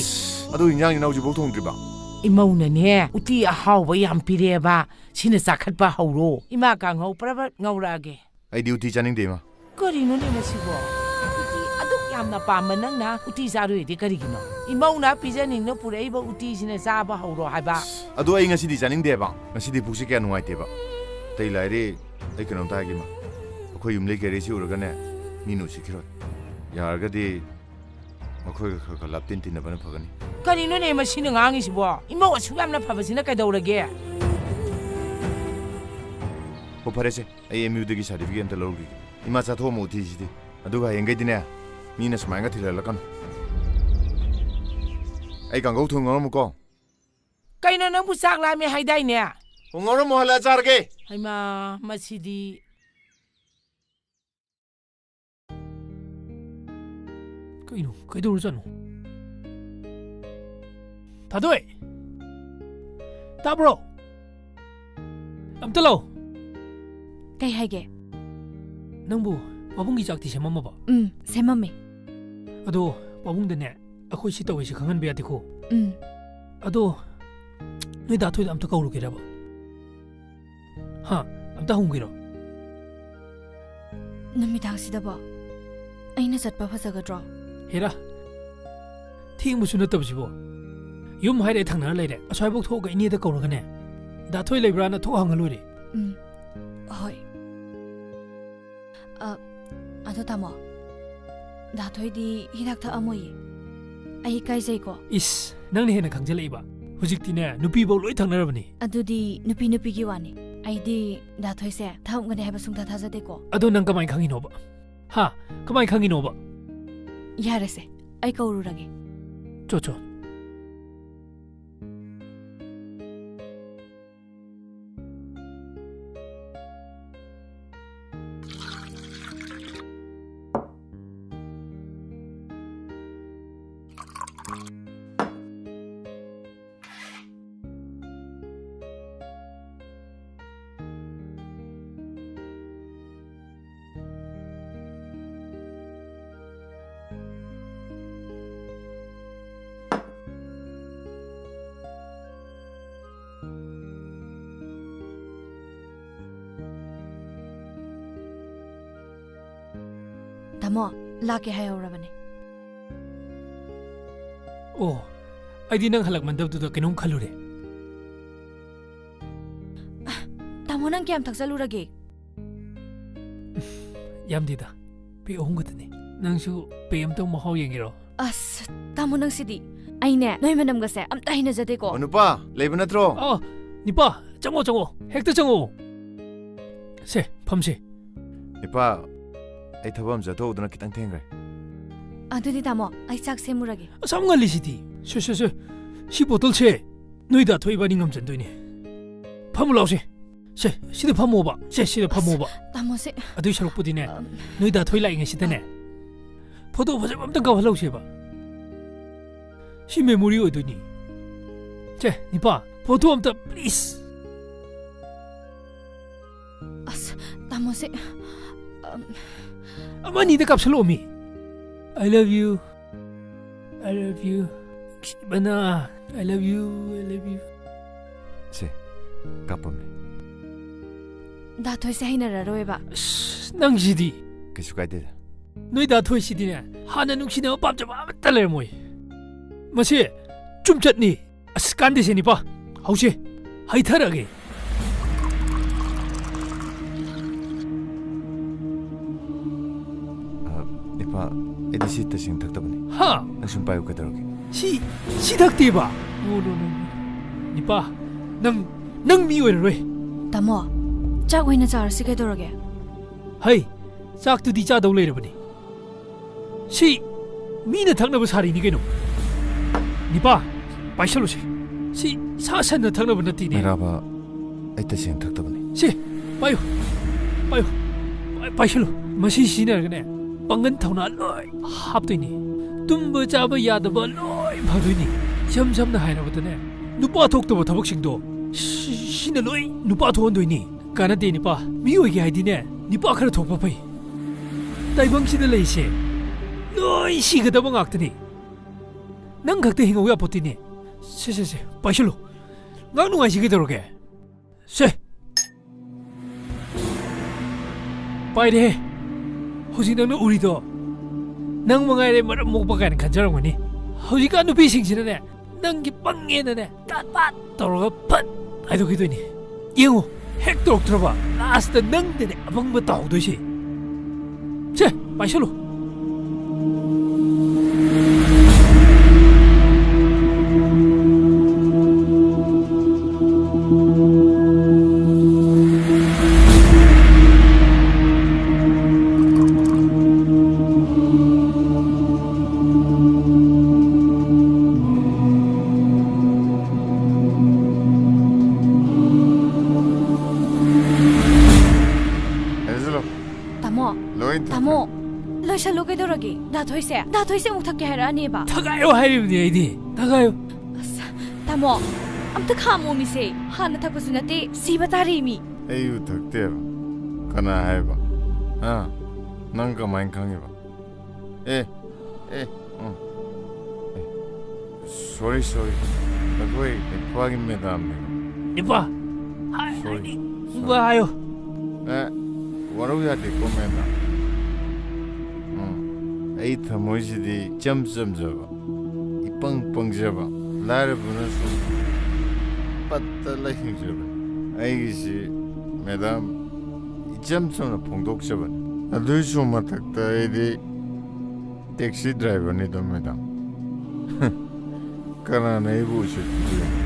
ꯑꯗꯨ ꯏꯟꯖꯥꯡ ꯏꯅꯥꯎ ꯍꯧꯖꯤꯛꯐꯥꯎ ꯊꯣꯡꯗ꯭ꯔꯤꯕ? ꯏꯃꯧꯅꯅꯦ, ꯎꯇꯤ ꯑꯍꯥꯎꯕ ꯌꯥꯝ ꯄꯤꯔꯛꯑꯦꯕ꯫ ꯁꯤꯅ ꯆꯥꯈꯠꯄ ꯍꯧꯔꯣ꯫ ꯏꯃꯥ ꯀꯥꯡꯍꯧ ꯄ꯭ꯔꯕꯠ ꯉꯧꯔꯛꯑꯒꯦ꯫ ꯑꯩꯗꯤ ꯎꯇꯤ ꯆꯥꯅꯤꯡꯗꯦ, ꯏꯃꯥ꯫ ꯀꯔꯤꯅꯣꯅꯦ ꯃꯁꯤꯕꯣ? ꯎꯇꯤ ꯑꯗꯨꯛ ꯌꯥꯝꯅ ꯄꯥꯝꯕ ꯅꯪꯅ ꯎꯇꯤ ꯆꯥꯔꯣꯏꯗꯤ ꯀꯔꯤꯒꯤꯅꯣ? ꯏꯃꯧꯅ ꯄꯤꯖꯅꯤꯡꯅ ꯄꯨꯔꯛꯏꯕ ꯎꯇꯤꯁꯤꯅ ꯆꯥꯕ ꯍꯧꯔꯣ ꯍꯥꯏꯕ꯫ ꯑꯗꯣ ꯑꯩ ꯉꯁꯤꯗꯤ ꯆꯥꯅꯤꯡꯗꯦꯕ꯫ ꯉꯁꯤꯗꯤ ꯄꯨꯛꯁꯦ ꯀꯌꯥ ꯅꯨꯡꯉꯥꯏꯇꯦꯕ꯫ ꯑꯇꯩ ꯂꯥꯏꯔꯤ, ꯑꯩ ꯀꯩꯅꯣꯝꯇ ꯍꯥꯏꯒꯦ, ꯏꯃꯥ꯫ ꯑꯩꯈꯣꯏ ꯌꯨꯝꯂꯩ ꯀꯩꯔꯩꯁꯤ ꯎꯔꯒꯅꯦ, ꯃꯤꯅ ꯎꯁꯤꯠꯈꯤꯔꯣꯏ꯫ ꯌꯥꯔꯒꯗꯤ ꯃꯈꯣꯏꯒ ꯈꯔ ꯈꯔ ꯂꯥꯞꯇꯤꯟ ꯇꯤꯟꯅꯕꯅ ꯐꯒꯅꯤ꯫ ꯀꯔꯤꯅꯣꯅꯦ ꯃꯁꯤꯅ ꯉꯥꯡꯉꯤꯁꯤꯕꯣ? ꯏꯃꯧ ꯑꯁꯨꯛ ꯌꯥꯝꯅ ꯐꯕꯁꯤꯅ ꯀꯩꯗꯧꯔꯒꯦ? ꯍꯣ, ꯐꯔꯦꯁꯦ, ꯑꯩ ꯑꯦꯝ ꯌꯨꯗꯒꯤ ꯁꯥꯔꯇꯤꯐꯤꯀꯦꯠ ꯑꯝꯇ ꯂꯧꯔꯨꯈꯤꯒꯦ꯫ ꯏꯃꯥ, ꯆꯥꯊꯣꯛꯑꯝꯃꯣ ꯎꯇꯤꯁꯤꯗꯤ꯫ ꯑꯗꯨꯒ ꯍꯌꯦꯡꯈꯩꯗꯤꯅꯦ, ꯃꯤꯅ ꯁꯨꯃꯥꯏꯅꯒ ꯊꯤꯜꯍꯜꯂꯛꯀꯅꯨ꯫ ꯑꯩ ꯀꯥꯡꯒꯧ ꯊꯣꯡ ꯉꯧꯔꯝꯃꯨꯀꯣ꯫ ꯀꯩꯅꯣ, ꯅꯪꯕꯨ ꯆꯥꯛ ꯂꯥꯝꯃꯦ ꯍꯥꯏꯗꯥꯏꯅꯦ? ꯍꯣ, ꯉꯧꯔꯝꯃꯣ, ꯍꯜꯂꯛꯑ ꯆꯥꯔꯒꯦ꯫ ꯍꯩꯃꯥ, ꯃꯁꯤꯗꯤ꯫ ꯀꯩꯅꯣ? ꯀꯩꯗꯧꯔꯖꯥꯠꯅꯣ? ꯊꯥꯗꯣꯏ! ꯇꯥꯕ꯭ꯔꯣ? ꯑꯝꯇ ꯂꯥꯎ꯫ ꯀꯩ ꯍꯥꯏꯒꯦ? ꯅꯪꯕꯨ ꯄꯥꯕꯨꯡꯒꯤ ꯆꯥꯛꯇꯤ ꯁꯦꯝꯃꯝꯃꯕ? ꯎꯝ, ꯁꯦꯝꯃꯝꯃꯦ꯫ ꯑꯗꯣ ꯄꯥꯕꯨꯡꯗꯅꯦ, ꯑꯩꯈꯣꯏ ꯁꯤ ꯇꯧꯋꯦꯁꯦ ꯈꯪꯍꯟꯕ ꯌꯥꯗꯦꯀꯣ? ꯎꯝ꯫ ꯑꯗꯣ ꯅꯣꯏ ꯗꯥ ꯊꯣꯏꯗ ꯑꯝꯇ ꯀꯧꯔꯨꯒꯦꯔꯕ? ꯍꯥ? ꯑꯝꯇ ꯍꯪꯒꯦꯔꯣ? ꯅꯨꯃꯤꯗꯥꯡꯁꯤꯗꯕꯣ? ꯑꯩꯅ ꯆꯠꯄ ꯐꯖꯒꯗ꯭ꯔꯣ? ꯍꯦꯔꯥ, ꯊꯦꯡꯕꯁꯨ ꯅꯠꯇꯕꯁꯤꯕꯣ꯫ ꯌꯨꯝ ꯍꯥꯏꯔꯦ ꯊꯪꯅꯔ ꯂꯩꯔꯦ꯫ ꯑꯁ꯭ꯋꯥꯏꯐꯥꯎ ꯊꯣꯛꯑꯒ ꯏꯅꯦꯗ ꯀꯧꯔꯒꯅꯦ, "ꯗꯥ ꯊꯣꯏ ꯂꯩꯕ꯭ꯔꯥꯅ?" ꯊꯣꯛ ꯍꯪꯉ ꯂꯣꯏꯔꯦ꯫ ꯎꯝ, ꯍꯣꯏ꯫ ꯑ, ꯑꯗꯣ ꯇꯥꯃꯣ, ꯗꯥ ꯊꯣꯏꯗꯤ ꯍꯤꯗꯥꯛ ꯊꯛꯑꯝꯃꯣꯏꯌꯦ꯫ ꯑꯩ ꯏꯀꯥꯏꯖꯩꯀꯣ꯫ ꯏꯁ, ꯅꯪꯅ ꯍꯦꯟꯅ ꯈꯪꯖꯜꯂꯛꯏꯕ꯫ ꯍꯧꯖꯤꯛꯇꯤꯅꯦ, ꯅꯨꯄꯤꯐꯧ ꯂꯣꯏ ꯊꯛꯅꯔꯕꯅꯤ꯫ ꯑꯗꯨꯗꯤ ꯅꯨꯄꯤ ꯅꯨꯄꯤꯒꯤ ꯋꯥꯅꯤ꯫ ꯑꯩꯗꯤ ꯗꯥ ꯊꯣꯏꯁꯦ ꯊꯛꯑꯝꯒꯅꯤ ꯍꯥꯏꯕ ꯁꯨꯡꯊꯥ ꯊꯥꯖꯗꯦꯀꯣ꯫ ꯑꯗꯣ ꯅꯪ ꯀꯃꯥꯏꯅ ꯈꯪꯉꯤꯅꯣꯕ? ꯍꯥ? ꯀꯃꯥꯏꯅ ꯈꯪꯉꯤꯅꯣꯕ? ꯌꯥꯔꯦꯁꯦ, ꯑꯩ ꯀꯧꯔꯨꯔꯒꯦ꯫ ꯆꯣ, ꯆꯣ꯫ ꯇꯥꯃꯣ, ꯂꯥꯛꯀꯦ ꯍꯥꯏꯍꯧꯔꯕꯅꯦ꯫ ꯑꯣ, ꯑꯩꯗꯤ ꯅꯪ ꯍꯜꯂꯛꯃꯟꯗꯕꯗꯨꯗ ꯀꯩꯅꯣꯝ ꯈꯜꯂꯨꯔꯦ꯫ ꯇꯥꯃꯣ, ꯅꯪ ꯀꯌꯥꯝ ꯊꯛꯆꯜꯂꯨꯔꯒꯦ? ꯌꯥꯝꯗꯦꯗ, ꯄꯦꯛ ꯑꯍꯨꯝ ꯈꯛꯇꯅꯤ꯫ ꯅꯪꯁꯨ ꯄꯦꯛ ꯑꯝꯇꯪ ꯃꯍꯥꯎ ꯌꯦꯡꯒꯦꯔꯣ? ꯑꯁ, ꯇꯥꯃꯣ ꯅꯪꯁꯤꯗꯤ꯫ ꯑꯩꯅꯦ ꯅꯣꯏ ꯃꯅꯝꯒꯁꯦ ꯑꯝꯇ ꯍꯩꯅꯖꯗꯦꯀꯣ꯫ ꯑꯣ, ꯅꯨꯄꯥ, ꯂꯩꯕ ꯅꯠꯇ꯭ꯔꯣ? ꯑꯣ, ꯅꯤꯄꯥ, ꯆꯪꯉꯣ, ꯆꯪꯉꯣ꯫ ꯍꯦꯛꯇ ꯆꯪꯉꯣ꯫ ꯁꯦ, ꯐꯝꯁꯦ꯫ ꯏꯄꯥ, ꯑꯩ ꯊꯕꯛ ꯑꯃ ꯆꯠꯊꯣꯛꯎꯗꯅ ꯈꯤꯇꯪ ꯊꯦꯡꯈ꯭ꯔꯦ꯫ ꯑꯗꯨꯗꯤ ꯇꯥꯃꯣ, ꯑꯩ ꯆꯥꯛ ꯁꯦꯝꯃꯨꯔꯒꯦ꯫ ꯑꯁ, ꯌꯥꯝ ꯉꯜꯂꯤꯁꯤꯗꯤ꯫ ꯁꯦ, ꯁꯦ, ꯁꯦ꯫ ꯁꯤ ꯕꯣꯇꯜꯁꯦ ꯅꯣꯏ ꯗꯥ ꯊꯣꯏ ꯏꯕꯥꯅꯤ ꯉꯝꯖꯟꯗꯣꯏꯅꯦ꯫ ꯐꯝꯃꯨ ꯂꯥꯎꯁꯦ꯫ ꯁꯦ, ꯁꯤꯗ ꯐꯝꯃꯣꯕ꯫ ꯁꯦ, ꯁꯤꯗ ꯐꯝꯃꯣꯕ꯫ ꯇꯥꯃꯣꯁꯦ꯫ ꯑꯗꯨꯏ ꯁꯔꯨꯛꯄꯨꯗꯤꯅꯦ, ꯑꯝ꯫ ꯅꯣꯏ ꯗꯥ ꯊꯣꯏ ꯂꯥꯛꯏꯉꯩꯁꯤꯗꯅꯦ, ꯐꯣꯇꯣ ꯐꯖꯕ ꯑꯝꯇꯪ ꯀꯥꯞꯍꯜꯍꯧꯁꯦꯕ꯫ ꯁꯤ ꯃꯦꯃꯣꯔꯤ ꯑꯣꯏꯗꯣꯏꯅꯤ꯫ ꯁꯦ, ꯅꯤꯄꯥ, ꯐꯣꯇꯣ ꯑꯝꯇ, please꯫ ꯑꯁ, ꯇꯥꯃꯣꯁꯦ, ꯑꯝ꯫ ꯑꯃ ꯑꯅꯤꯗ ꯀꯥꯞꯁꯜꯂꯛꯑꯣꯃꯤ꯫ I love you. I love you. ꯅꯨꯡꯁꯤꯕꯅ꯫ I love you, I love you. ꯁꯦ, ꯀꯥꯞꯄꯝꯃꯦ꯫ ꯗꯥ ꯊꯣꯏꯁꯦ ꯍꯩꯅꯔꯔꯣꯏꯕ꯫ ꯑꯁ, ꯅꯪꯁꯤꯗꯤ꯫ ꯀꯩꯁꯨ ꯀꯥꯏꯗꯦꯗ꯫ ꯅꯣꯏ ꯗꯥ ꯊꯣꯏꯁꯤꯗꯤꯅꯦ, ꯍꯥꯟꯅ ꯅꯨꯡꯁꯤꯅꯕ ꯄꯥꯝꯖꯕ ꯑꯃꯠꯇ ꯂꯩꯔꯝꯃꯣꯏ꯫ ꯃꯁꯤ ꯆꯨꯝꯆꯠꯅꯤ꯫ ꯑꯁ, ꯀꯥꯟꯗꯦꯁꯦ, ꯅꯤꯄꯥ꯫ ꯍꯧꯁꯦ꯫ ꯍꯩꯊꯔꯒꯦ꯫ ꯑ, ꯏꯄꯥ, ꯑꯩꯗꯤ ꯁꯤ ꯇꯁꯦꯡꯅ ꯊꯛꯇꯕꯅꯤ꯫ ꯍꯥ? ꯅꯪ ꯁꯨꯝ ꯄꯥꯏꯌꯨ, ꯀꯩꯗꯧꯔꯒꯦ? ꯁꯤ, ꯁꯤ ꯊꯛꯇꯦꯕ? No, no, no, no. ꯅꯤꯄꯥ, ꯅꯪ, ꯅꯪ ꯃꯤ ꯑꯣꯏꯔꯔꯣꯏ꯫ ꯇꯥꯃꯣ, ꯆꯥꯛ ꯑꯣꯏꯅ ꯆꯥꯔꯁꯤ, ꯀꯩꯗꯧꯔꯒꯦ? ꯍꯩ, ꯆꯥꯛꯇꯨꯗꯤ ꯆꯥꯗꯧ ꯂꯩꯔꯕꯅꯤ꯫ ꯁꯤ ꯃꯤꯅ ꯊꯛꯅꯕ ꯁꯥꯔꯤꯅꯤ ꯀꯩꯅꯣ꯫ ꯅꯤꯄꯥ, ꯄꯥꯏꯁꯜꯂꯨꯁꯦ꯫ ꯁꯤ ꯁꯥ ꯁꯟꯅ ꯊꯛꯅꯕ ꯅꯠꯇꯦꯅꯦ꯫ ꯃꯩꯔꯥꯕ, ꯑꯩ ꯇꯁꯦꯡꯅ ꯊꯛꯇꯕꯅꯤ꯫ ꯁꯤ, ꯄꯥꯏꯌꯨ꯫ ꯄꯥꯏꯌꯨ꯫ ꯄꯥꯏ-, ꯄꯥꯏꯁꯜꯂꯨ꯫ ꯃꯁꯤ ꯁꯤꯖꯤꯟꯅꯔꯒꯅꯦ, ꯄꯥꯡꯒꯜ ꯊꯧꯅꯥ ꯂꯣꯏ ꯍꯥꯞꯇꯣꯏꯅꯤ꯫ ꯇꯨꯝꯕ ꯆꯥꯕ ꯌꯥꯗꯕ ꯂꯣꯏ ꯐꯗꯣꯏꯅꯤ꯫ ꯏꯁꯝ ꯁꯝꯅ ꯍꯥꯏꯔꯕꯗꯅꯦ, ꯅꯨꯄꯥ ꯊꯣꯛꯇꯕ ꯊꯕꯛꯁꯤꯡꯗꯣ ꯁꯤ-, ꯁꯤꯅ ꯂꯣꯏ ꯅꯨꯄꯥ ꯊꯣꯛꯍꯟꯗꯣꯏꯅꯤ꯫ ꯀꯥꯟꯅꯗꯦ ꯅꯤꯄꯥ꯫ ꯃꯤ ꯑꯣꯏꯒꯦ ꯍꯥꯏꯗꯤꯅꯦ, ꯅꯤꯄꯥ ꯈꯔ ꯊꯣꯛꯄ ꯐꯩ꯫ ꯇꯥꯏꯕꯪꯁꯤꯗ ꯂꯩꯁꯦ ꯂꯣꯏ ꯁꯤꯒꯗꯕ ꯉꯥꯛꯇꯅꯤ꯫ ꯅꯪ ꯈꯛꯇ ꯍꯤꯡꯍꯧ ꯌꯥꯄꯣꯠꯇꯦꯅꯦ꯫ ꯁꯦ, ꯁꯦ, ꯁꯦ, ꯄꯥꯏꯁꯜꯂꯨ꯫ ꯉꯥꯏꯍꯥꯛ ꯅꯨꯡꯉꯥꯏꯁꯤ ꯀꯩꯗꯧꯔꯒꯦ? ꯁꯦ꯫ ꯄꯥꯏꯔꯦꯍꯦ꯫ ꯍꯧꯖꯤꯛ ꯅꯪꯅ ꯎꯔꯤꯗꯣ, ꯅꯪ ꯃꯉꯥꯏꯔꯦ ꯃꯔꯝ ꯃꯣꯛꯄ ꯀꯥꯏꯅ ꯈꯟꯖꯔꯝꯒꯅꯤ꯫ ꯍꯧꯖꯤꯛꯀꯥꯟ ꯅꯨꯄꯤꯁꯤꯡꯁꯤꯅꯅꯦ, ꯅꯪꯒꯤ ꯄꯪꯉꯦꯅꯅꯦ, ꯇꯥꯠ ꯄꯥꯠ ꯇꯧꯔꯒ ꯐꯠ ꯍꯥꯏꯗꯣꯛꯈꯤꯗꯣꯏꯅꯤ꯫ ꯌꯦꯡꯉꯨ, ꯍꯦꯛ ꯇꯧꯔꯛꯇ꯭ꯔꯕ, ꯂꯥꯁꯇ ꯅꯪꯗꯅꯦ ꯑꯄꯪꯕ ꯇꯥꯍꯧꯗꯣꯏꯁꯦ꯫ ꯁꯦ, ꯄꯥꯏꯁꯜꯂꯨ꯫ ꯍꯦꯟꯖꯜꯂꯣ꯫ ꯇꯥꯃꯣ꯫ ꯂꯣꯏ ꯊꯛꯈ꯭ꯔꯦ꯫ ꯇꯥꯃꯣ, ꯂꯣꯏꯁꯜꯂꯣ ꯀꯩꯗꯧꯔꯒꯦ? ꯗꯥ ꯊꯣꯏꯁꯦ, ꯗꯥ ꯊꯣꯏꯁꯦ ꯑꯃꯨꯛ ꯊꯛꯀꯦ ꯍꯥꯏꯔꯛꯑꯅꯦꯕ꯫ ꯊꯛꯀꯥꯏꯌꯣ ꯍꯥꯏꯔꯤꯕꯅꯤ ꯑꯩꯗꯤ꯫ ꯊꯛꯀꯥꯏꯌꯣ꯫ ꯑꯁ, ꯇꯥꯃꯣ, ꯑꯝꯇ ꯈꯥꯝꯃꯣ ꯃꯤꯁꯦ꯫ ꯍꯥꯟꯅ ꯊꯛꯄꯁꯨ ꯅꯠꯇꯦ, ꯁꯤꯕ ꯇꯥꯔꯦ ꯃꯤ꯫ ꯑꯩꯕꯨ ꯊꯛꯇꯦꯕ? ꯀꯅꯥ ꯍꯥꯏꯕ? ꯍꯥ? ꯅꯪ ꯀꯃꯥꯏꯅ ꯈꯪꯉꯤꯕ? ꯑꯦ, ꯑꯦ, ꯎꯝ꯫ ꯑꯦ, sorry, sorry꯫ ꯑꯩꯈꯣꯏ ꯅꯤꯄꯥꯒꯤ madamꯅꯦ꯫ ꯅꯤꯄꯥ? ꯍꯥꯏ, sorry, ꯍꯥꯏꯅꯤꯡꯕ sorry꯫ ꯍꯥꯏꯌꯣ꯫ ꯑꯦ, ꯋꯥꯔꯧ ꯌꯥꯗꯦꯀꯣ, madam꯫ ꯎꯝ, ꯑꯩ ꯊꯃꯣꯏꯁꯤꯗꯤ ꯏꯆꯝ ꯆꯝꯖꯕ, ꯏꯄꯪ ꯄꯪꯖꯕ, ꯂꯥꯏꯔꯕꯅꯁꯨ ꯄꯠꯇ ꯂꯩ ꯍꯤꯡꯖꯕꯅꯤ꯫ ꯑꯩꯒꯤꯁꯤ, madam, ꯏꯆꯝ ꯆꯝꯅ ꯐꯣꯡꯗꯣꯛꯆꯕꯅꯤ꯫ ꯑꯗꯨꯏꯁꯨ ꯃꯊꯛꯇ ꯑꯩꯗꯤ taxi driverꯅꯤꯗꯣ, madam꯫ ꯀꯅꯥꯅ ꯑꯩꯕꯨ ꯎꯁꯤꯠꯄꯤꯗꯣꯏꯅꯣ?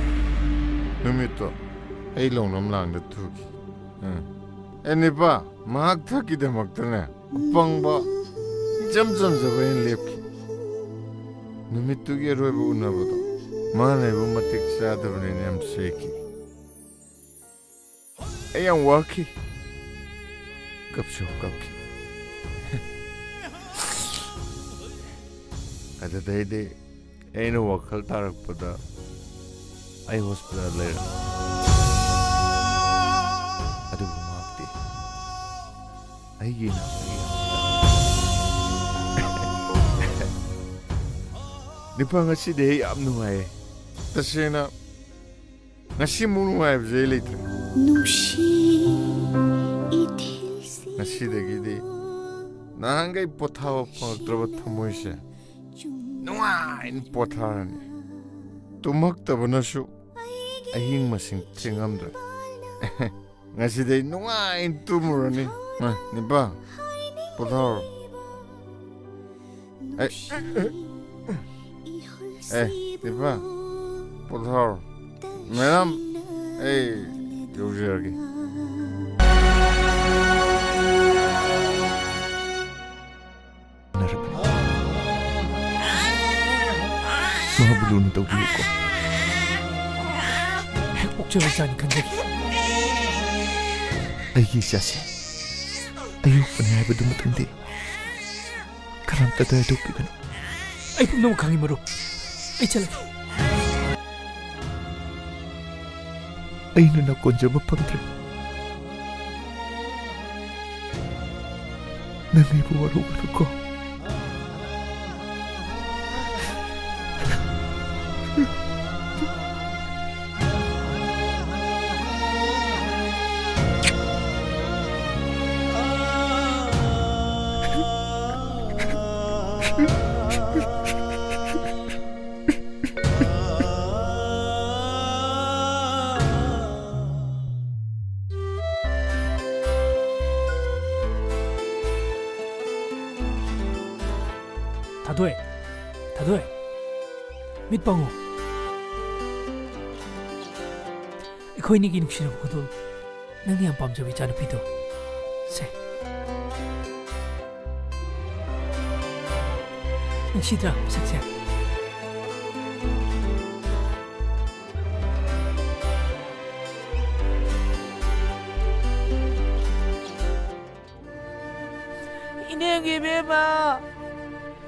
ꯅꯨꯃꯤꯠꯇꯣ ꯑꯩ ꯂꯧꯅꯝ ꯂꯥꯡꯗ ꯊꯨꯈꯤ꯫ ꯎꯝ꯫ ꯑꯦ, ꯅꯤꯄꯥ, ꯃꯍꯥꯛ ꯊꯛꯀꯤꯗꯃꯛꯇꯅꯦ, ꯑꯄꯪꯕ, ꯏꯆꯝ ꯆꯝꯖꯕ ꯑꯩꯅ ꯂꯦꯞꯈꯤ꯫ ꯅꯨꯃꯤꯠꯇꯨꯒꯤ ꯑꯔꯣꯏꯕ ꯎꯅꯕꯗꯣ ꯃꯥꯅ ꯑꯩꯕꯨ ꯃꯇꯤꯛ ꯆꯥꯗꯕꯅꯦꯅ ꯌꯥꯝ ꯆꯩꯈꯤ꯫ ꯑꯩ ꯌꯥꯝ ꯋꯥꯈꯤ꯫ ꯀꯞꯁꯨ ꯀꯞꯈꯤ꯫ ꯑꯗꯨꯗꯩꯗꯤ ꯑꯩꯅ ꯋꯥꯈꯜ ꯇꯥꯔꯛꯄꯗ ꯑꯩ hospital ꯂꯩꯔꯝꯃꯤ꯫ ꯑꯗꯨꯕꯨ ꯃꯍꯥꯛꯇꯤ ꯑꯩꯒꯤ ꯏꯅꯥꯛꯇ ꯌꯥꯝ ꯅꯤꯄꯥ, ꯉꯁꯤꯗꯤ ꯑꯩ ꯌꯥꯝ ꯅꯨꯡꯉꯥꯏꯌꯦ꯫ ꯇꯁꯦꯡꯅ ꯉꯁꯤꯃꯨꯛ ꯅꯨꯡꯉꯥꯏꯕꯁꯦ ꯑꯩ ꯂꯩꯇ꯭ꯔꯦ꯫ ꯅꯨꯡꯁꯤ ꯏꯊꯤꯜꯁꯤ ꯉꯁꯤꯗꯒꯤꯗꯤ ꯅꯍꯥꯟꯈꯩ ꯄꯣꯊꯥꯕ ꯐꯪꯉꯛꯇ꯭ꯔꯕ ꯊꯃꯣꯏꯁꯦ ꯅꯨꯡꯉꯥꯏꯅ ꯄꯣꯊꯥꯔꯅꯤ꯫ ꯇꯨꯝꯃꯛꯇꯕꯅꯁꯨ ꯑꯍꯤꯡ ꯃꯁꯤꯡ ꯊꯦꯡꯉꯝꯗ꯭ꯔꯦ꯫ ꯉꯁꯤꯗꯤ ꯑꯩ ꯅꯨꯡꯉꯥꯏꯅ ꯇꯨꯝꯃꯨꯔꯅꯤ꯫ ꯑ, ꯅꯤꯄꯥ, ꯄꯣꯊꯥꯔꯣ꯫ ꯑꯦ, ꯑꯦ, ꯅꯤꯄꯥ, ꯄꯣꯊꯥꯔꯣ꯫ ꯃꯦꯗꯥꯝ, ꯑꯩ ꯌꯧꯖꯔꯒꯦ꯫ ꯃꯥꯕꯨ ꯂꯨꯅ ꯇꯧꯕꯤꯌꯨꯀꯣ꯫ ꯍꯦꯛ ꯄꯣꯛꯆꯕ ꯏꯆꯥꯅꯤ ꯈꯟꯖꯈꯤ꯫ ꯑꯩꯒꯤ ꯏꯆꯥꯁꯦ ꯑꯌꯣꯛꯄꯅꯤ ꯍꯥꯏꯕꯗꯨꯃꯇꯪꯗꯤ ꯀꯅꯥꯝꯇꯗ ꯍꯥꯏꯗꯣꯛꯄꯤꯒꯅꯨ꯫ ꯑꯩ ꯄꯨꯝꯅꯃꯛ ꯈꯪꯏ, ꯃꯔꯨꯞ꯫ ꯑꯩ ꯆꯠꯂꯒꯦ꯫ ꯑꯩꯅ ꯅꯥꯀꯣꯟꯖꯕ ꯐꯪꯗ꯭ꯔꯦ꯫ ꯅꯪ ꯑꯩꯕꯨ ꯋꯥꯔꯧꯒꯅꯨꯀꯣ꯫ ꯊꯥꯗꯣꯏ, ꯊꯥꯗꯣꯏ, ꯃꯤꯠ ꯄꯥꯡꯉꯣ꯫ ꯑꯩꯈꯣꯏꯅꯤꯒꯤ ꯅꯨꯡꯁꯤꯅꯕ ꯈꯨꯗꯣꯜ, ꯅꯪꯅ ꯌꯥꯝ ꯄꯥꯝꯖꯕ ꯏꯆꯥꯅꯨꯄꯤꯗꯣ꯫ ꯁꯦ꯫ ꯅꯨꯡꯁꯤꯗ꯭ꯔꯥ ꯃꯁꯛꯁꯦ? ꯏꯅꯦꯝꯒꯤ ꯏꯕꯦꯝꯃ,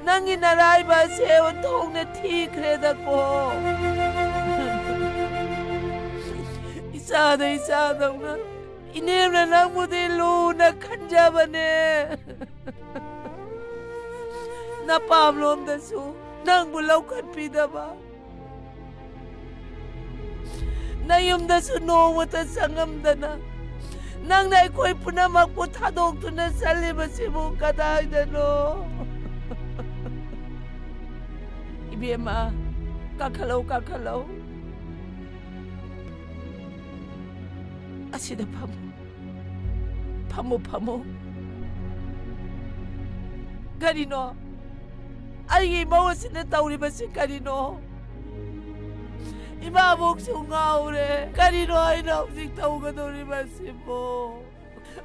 ꯅꯪꯒꯤ ꯅꯔꯥꯏꯕ ꯑꯁꯦ ꯑꯣꯟꯊꯣꯛꯅ ꯊꯤꯈ꯭ꯔꯦꯗꯀꯣ꯫ ꯏꯆꯥꯗ ꯏꯆꯥꯗꯧꯅ ꯏꯅꯦꯝꯅ ꯅꯪꯕꯨꯗꯤ ꯂꯨꯅ ꯈꯟꯖꯕꯅꯦ꯫ ꯅꯄꯥꯝꯂꯣꯝꯗꯁꯨ ꯅꯪꯕꯨ ꯂꯧꯈꯠꯄꯤꯗꯕ, ꯅꯌꯨꯝꯗꯁꯨ ꯅꯣꯡꯃꯇ ꯆꯪꯉꯝꯗꯅ, ꯅꯪꯅ ꯑꯩꯈꯣꯏ ꯄꯨꯝꯅꯃꯛꯄꯨ ꯊꯥꯗꯣꯛꯇꯨꯅ ꯆꯠꯂꯤꯕꯁꯤꯕꯨ ꯀꯗꯥꯏꯗꯅꯣ? ꯏꯕꯦꯝꯃ, ꯀꯥꯈꯠꯂꯧ, ꯀꯥꯈꯠꯂꯧ꯫ ꯑꯁꯤꯗ ꯐꯝꯃꯨ꯫ ꯐꯝꯃꯨ, ꯐꯝꯃꯨ꯫ ꯀꯔꯤꯅꯣ? ꯑꯩꯒꯤ ꯏꯃꯧ ꯑꯁꯤꯅ ꯇꯧꯔꯤꯕꯁꯤ ꯀꯔꯤꯅꯣ? ꯏꯃꯥꯕꯣꯛꯁꯨ ꯉꯥꯎꯔꯦ꯫ ꯀꯔꯤꯅꯣ ꯑꯩꯅ ꯍꯧꯖꯤꯛ ꯇꯧꯒꯗꯧꯔꯤꯕꯁꯤꯕꯣ?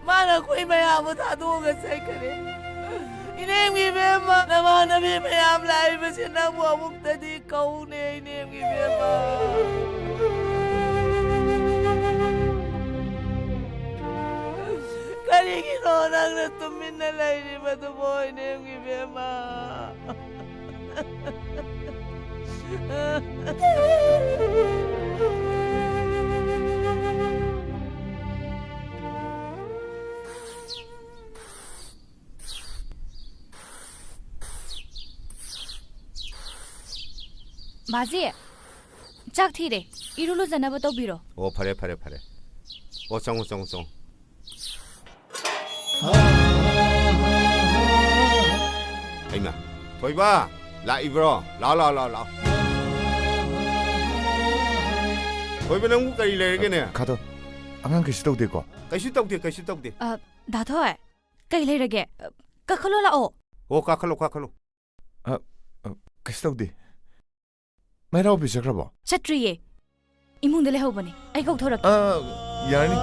ꯃꯥꯅ ꯑꯩꯈꯣꯏ ꯃꯌꯥꯝꯕꯨ ꯊꯥꯗꯣꯛꯑꯒ ꯆꯠꯈ꯭ꯔꯦ꯫ ꯏꯅꯦꯝꯒꯤ ꯏꯕꯦꯝꯃ, ꯅꯃꯥꯟꯅꯕꯤ ꯃꯌꯥꯝ ꯂꯥꯛꯏꯕꯁꯤ ꯅꯪꯕꯨ ꯑꯃꯨꯛꯇꯗꯤ ꯀꯧꯅꯦ, ꯏꯅꯦꯝꯒꯤ ꯏꯕꯦꯝꯃ꯫ ꯀꯔꯤꯒꯤꯅꯣ ꯅꯪꯅ ꯇꯨꯃꯤꯟꯅ ꯂꯩꯔꯤꯕꯗꯨꯕꯣ, ꯏꯅꯦꯝꯒꯤ ꯏꯕꯦꯝꯃ? ꯃꯥꯖꯤ, ꯆꯥꯛ ꯊꯤꯔꯦ꯫ ꯏꯔꯨ ꯂꯨꯖꯅꯕ ꯇꯧꯕꯤꯔꯣ꯫ ꯑꯣ, ꯐꯔꯦ, ꯐꯔꯦ, ꯐꯔꯦ꯫ ꯑꯣ, ꯆꯪꯉꯣ, ꯆꯪꯉꯣ, ꯆꯪꯉꯣ꯫ ꯍꯩꯃꯥ, ꯊꯣꯏꯕ, ꯂꯥꯛꯏꯕ꯭ꯔꯣ? ꯂꯥꯛꯑꯣ, ꯂꯥꯛꯑꯣ, ꯂꯥꯛꯑꯣ, ꯂꯥꯛꯑꯣ꯫ ꯊꯣꯏꯕ, ꯅꯪꯕꯨ ꯀꯔꯤ ꯂꯩꯔꯒꯦꯅꯦ? ꯈꯥꯗꯣ, ꯑꯉꯥꯡ ꯀꯩꯁꯨ ꯇꯧꯗꯦꯀꯣ? ꯀꯩꯁꯨ ꯇꯧꯗꯦ, ꯀꯩꯁꯨ ꯇꯧꯗꯦ꯫ ꯑ, ꯗꯥ ꯊꯣꯏ, ꯀꯩ ꯂꯩꯔꯒꯦ? ꯑ, ꯀꯥꯈꯠꯂꯣ ꯂꯥꯛꯑꯣ꯫ ꯑꯣ, ꯀꯥꯈꯠꯂꯣ, ꯀꯥꯈꯠꯂꯣ꯫ ꯑ, ꯑ, ꯀꯩꯁꯨ ꯇꯧꯗꯦ꯫ ꯃꯩꯔꯥꯎꯕꯤ ꯆꯠꯈ꯭ꯔꯕꯣ? ꯆꯠꯇ꯭ꯔꯤꯌꯦ꯫ ꯏꯃꯨꯡꯗ ꯂꯩꯍꯧꯕꯅꯦ꯫ ꯑꯩ ꯀꯧꯊꯣꯔꯛꯀꯦ꯫ ꯑ, ꯌꯥꯔꯅꯤ꯫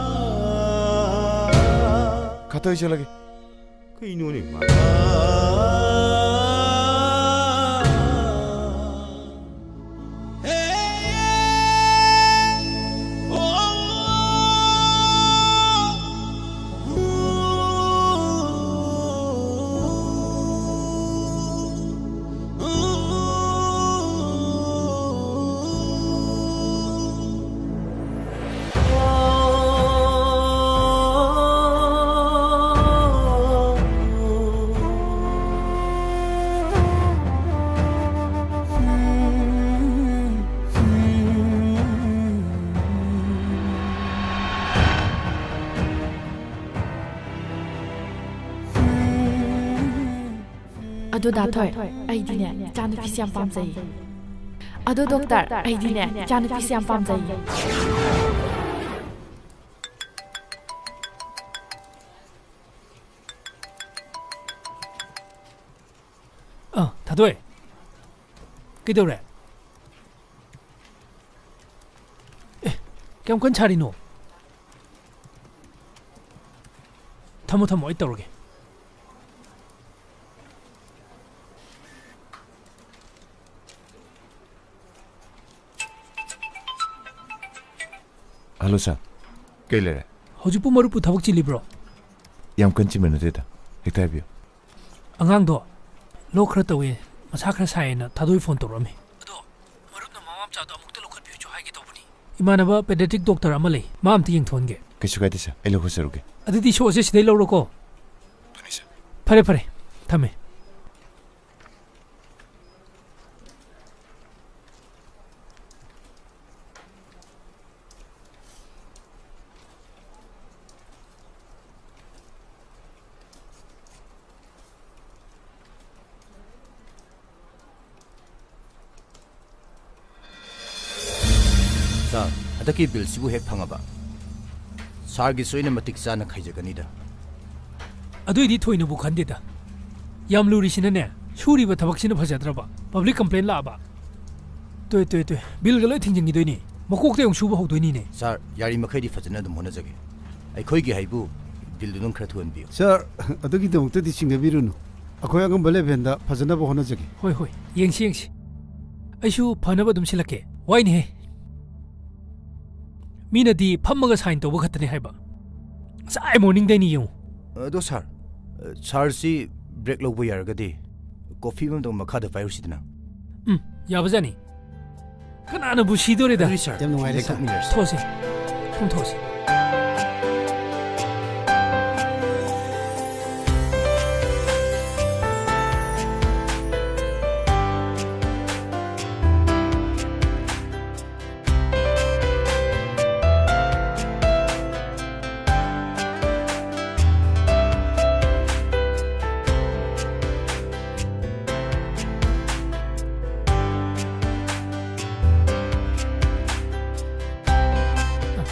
ꯈꯥꯗꯣ, ꯑꯩ ꯆꯠꯂꯒꯦ꯫ ꯀꯩꯅꯣꯅꯦ ꯃꯥ? ꯑꯗꯣ ꯗꯥ ꯊꯣꯏ, ꯑꯩꯗꯤꯅꯦ, ꯏꯆꯥꯅꯨꯄꯤꯁꯦ ꯌꯥꯝ ꯄꯥꯝꯖꯩꯌꯦ꯫ ꯑꯗꯣ ꯗꯣꯛꯇꯔ, ꯑꯩꯗꯤꯅꯦ, ꯏꯆꯥꯅꯨꯄꯤꯁꯦ ꯌꯥꯝ ꯄꯥꯝꯖꯩꯌꯦ꯫ ꯑ, ꯊꯥꯗꯣꯏ꯫ ꯀꯩꯗꯧꯔꯦ? ꯑꯦ, ꯀꯌꯥꯝ ꯀꯟꯅ ꯁꯥꯔꯤꯅꯣ? ꯊꯝꯃꯣ, ꯊꯝꯃꯣ, ꯑꯩ ꯇꯧꯔꯒꯦ꯫ ꯍꯜꯂꯣ, ꯁꯥꯔ꯫ ꯀꯩ ꯂꯩꯔꯦ? ꯍꯧꯖꯤꯛꯄꯨ ꯃꯔꯨꯞꯄꯨ ꯊꯕꯛ ꯆꯤꯜꯂꯤꯕ꯭ꯔꯣ? ꯌꯥꯝ ꯀꯟꯅ ꯆꯤꯟꯕ ꯅꯠꯇꯦꯗ꯫ ꯍꯦꯛꯇ ꯍꯥꯏꯕꯤꯌꯨ꯫ ꯑꯉꯥꯡꯗꯣ ꯂꯣꯛ ꯈꯔ ꯇꯧꯋꯦ, ꯃꯁꯥ ꯈꯔ ꯁꯥꯏꯌꯦꯅ ꯊꯥꯗꯣꯏ ꯐꯣꯟ ꯇꯧꯔꯛꯑꯝꯃꯤ꯫ ꯑꯗꯣ ꯃꯔꯨꯞꯅ ꯃꯃꯥ ꯃꯆꯥꯗꯣ ꯑꯃꯨꯛꯇ ꯂꯧꯈꯠꯄꯤꯌꯨꯁꯨ ꯍꯥꯏꯒꯦ ꯇꯧꯕꯅꯤ꯫ ꯏꯃꯥꯟꯅꯕ pediatric doctor ꯑꯃ ꯂꯩ, ꯃꯥ ꯑꯝꯇ ꯌꯦꯡꯊꯣꯛꯍꯟꯒꯦ꯫ ꯀꯩꯁꯨ ꯀꯥꯏꯗꯦ, ꯁꯥꯔ꯫ ꯑꯩ ꯂꯧꯈꯠꯆꯔꯨꯒꯦ꯫ ꯑꯗꯨꯗꯤ ꯁꯣꯁꯦ ꯁꯤꯗꯩ ꯂꯧꯔꯣꯀꯣ꯫ ꯐꯅꯤ, ꯁꯥꯔ꯫ ꯐꯔꯦ, ꯐꯔꯦ꯫ ꯊꯝꯃꯦ꯫ ꯁꯥꯔ, ꯍꯟꯗꯛꯀꯤ ꯕꯤꯜꯁꯤꯕꯨ ꯍꯦꯛ ꯐꯪꯉꯕ, ꯁꯥꯔꯒꯤꯁꯨ ꯑꯩꯅ ꯃꯇꯤꯛ ꯆꯥꯅ ꯈꯥꯏꯖꯒꯅꯤꯗ꯫ ꯑꯗꯨꯏꯗꯤ ꯊꯣꯏꯅꯕꯨ ꯈꯟꯗꯦꯗ꯫ ꯌꯥꯝ ꯂꯨꯔꯤꯁꯤꯅꯅꯦ, ꯁꯨꯔꯤꯕ ꯊꯕꯛꯁꯤꯅ ꯐꯖꯗ꯭ꯔꯕ, public complaint ꯂꯥꯛꯑꯕ꯫ ꯇꯣꯏ, ꯇꯣꯏ, ꯇꯣꯏ꯫ ꯕꯤꯜꯒ ꯂꯣꯏ ꯊꯤꯡꯖꯤꯟꯈꯤꯗꯣꯏꯅꯤ꯫ ꯃꯀꯣꯛꯇꯩ ꯑꯃꯨꯛ ꯁꯨꯕ ꯍꯧꯗꯣꯏꯅꯤꯅꯦ꯫ ꯁꯥꯔ, ꯌꯥꯔꯤꯃꯈꯩꯗꯤ ꯐꯖꯅ ꯑꯗꯨꯝ ꯍꯣꯠꯅꯖꯒꯦ꯫ ꯑꯩꯈꯣꯏꯒꯤ ꯍꯥꯏꯕꯨ ꯕꯤꯜꯗꯨ ꯑꯗꯨꯝ ꯈꯔ ꯊꯨꯍꯟꯕꯤꯌꯨ꯫ ꯁꯥꯔ, ꯑꯗꯨꯒꯤꯗꯃꯛꯇꯗꯤ ꯆꯤꯡꯅꯕꯤꯔꯨꯅꯨ꯫ ꯑꯩꯈꯣꯏ ꯑꯉꯝꯕ ꯂꯦꯚꯦꯜꯗ ꯐꯖꯅꯕ ꯍꯣꯠꯅꯖꯒꯦ꯫ ꯍꯣꯏ, ꯍꯣꯏ, ꯌꯦꯡꯁꯤ, ꯌꯦꯡꯁꯤ꯫ ꯑꯩꯁꯨ ꯐꯅꯕ ꯑꯗꯨꯝ ꯁꯤꯜꯂꯛꯀꯦ꯫ ꯋꯥꯏꯅꯦꯍꯦ꯫ ꯃꯤꯅꯗꯤ ꯐꯝꯃꯒ ꯁꯥꯏꯟ ꯇꯧꯕ ꯈꯛꯇꯅꯤ ꯍꯥꯏꯕ꯫ ꯉꯁꯥꯏ ꯃꯣꯔꯅꯤꯡꯗꯩꯅꯤ ꯌꯦꯡꯉꯨ꯫ ꯑꯗꯣ ꯁꯥꯔ, ꯁꯥꯔꯁꯤ ꯕ꯭ꯔꯦꯛ ꯂꯧꯕ ꯌꯥꯔꯒꯗꯤ ꯀꯣꯐꯤ ꯑꯃꯇꯪ ꯃꯈꯥꯗ ꯄꯥꯏꯔꯨꯁꯤꯗꯅ꯫ ꯎꯝ, ꯌꯥꯕꯖꯥꯠꯅꯤ꯫ ꯀꯅꯥꯅꯕꯨ ꯁꯤꯗꯣꯔꯤꯗ? ꯑꯗꯨꯗꯤ ꯁꯥꯔ, ꯌꯥꯝ ꯅꯨꯡꯉꯥꯏꯔꯦ, ꯁꯥꯔ꯫ ꯂꯦꯛꯊꯣꯛꯃꯤꯟꯅꯔꯁꯤ꯫ ꯊꯣꯛꯑꯁꯤ꯫ ꯊꯣꯡ ꯊꯣꯛꯑꯁꯤ꯫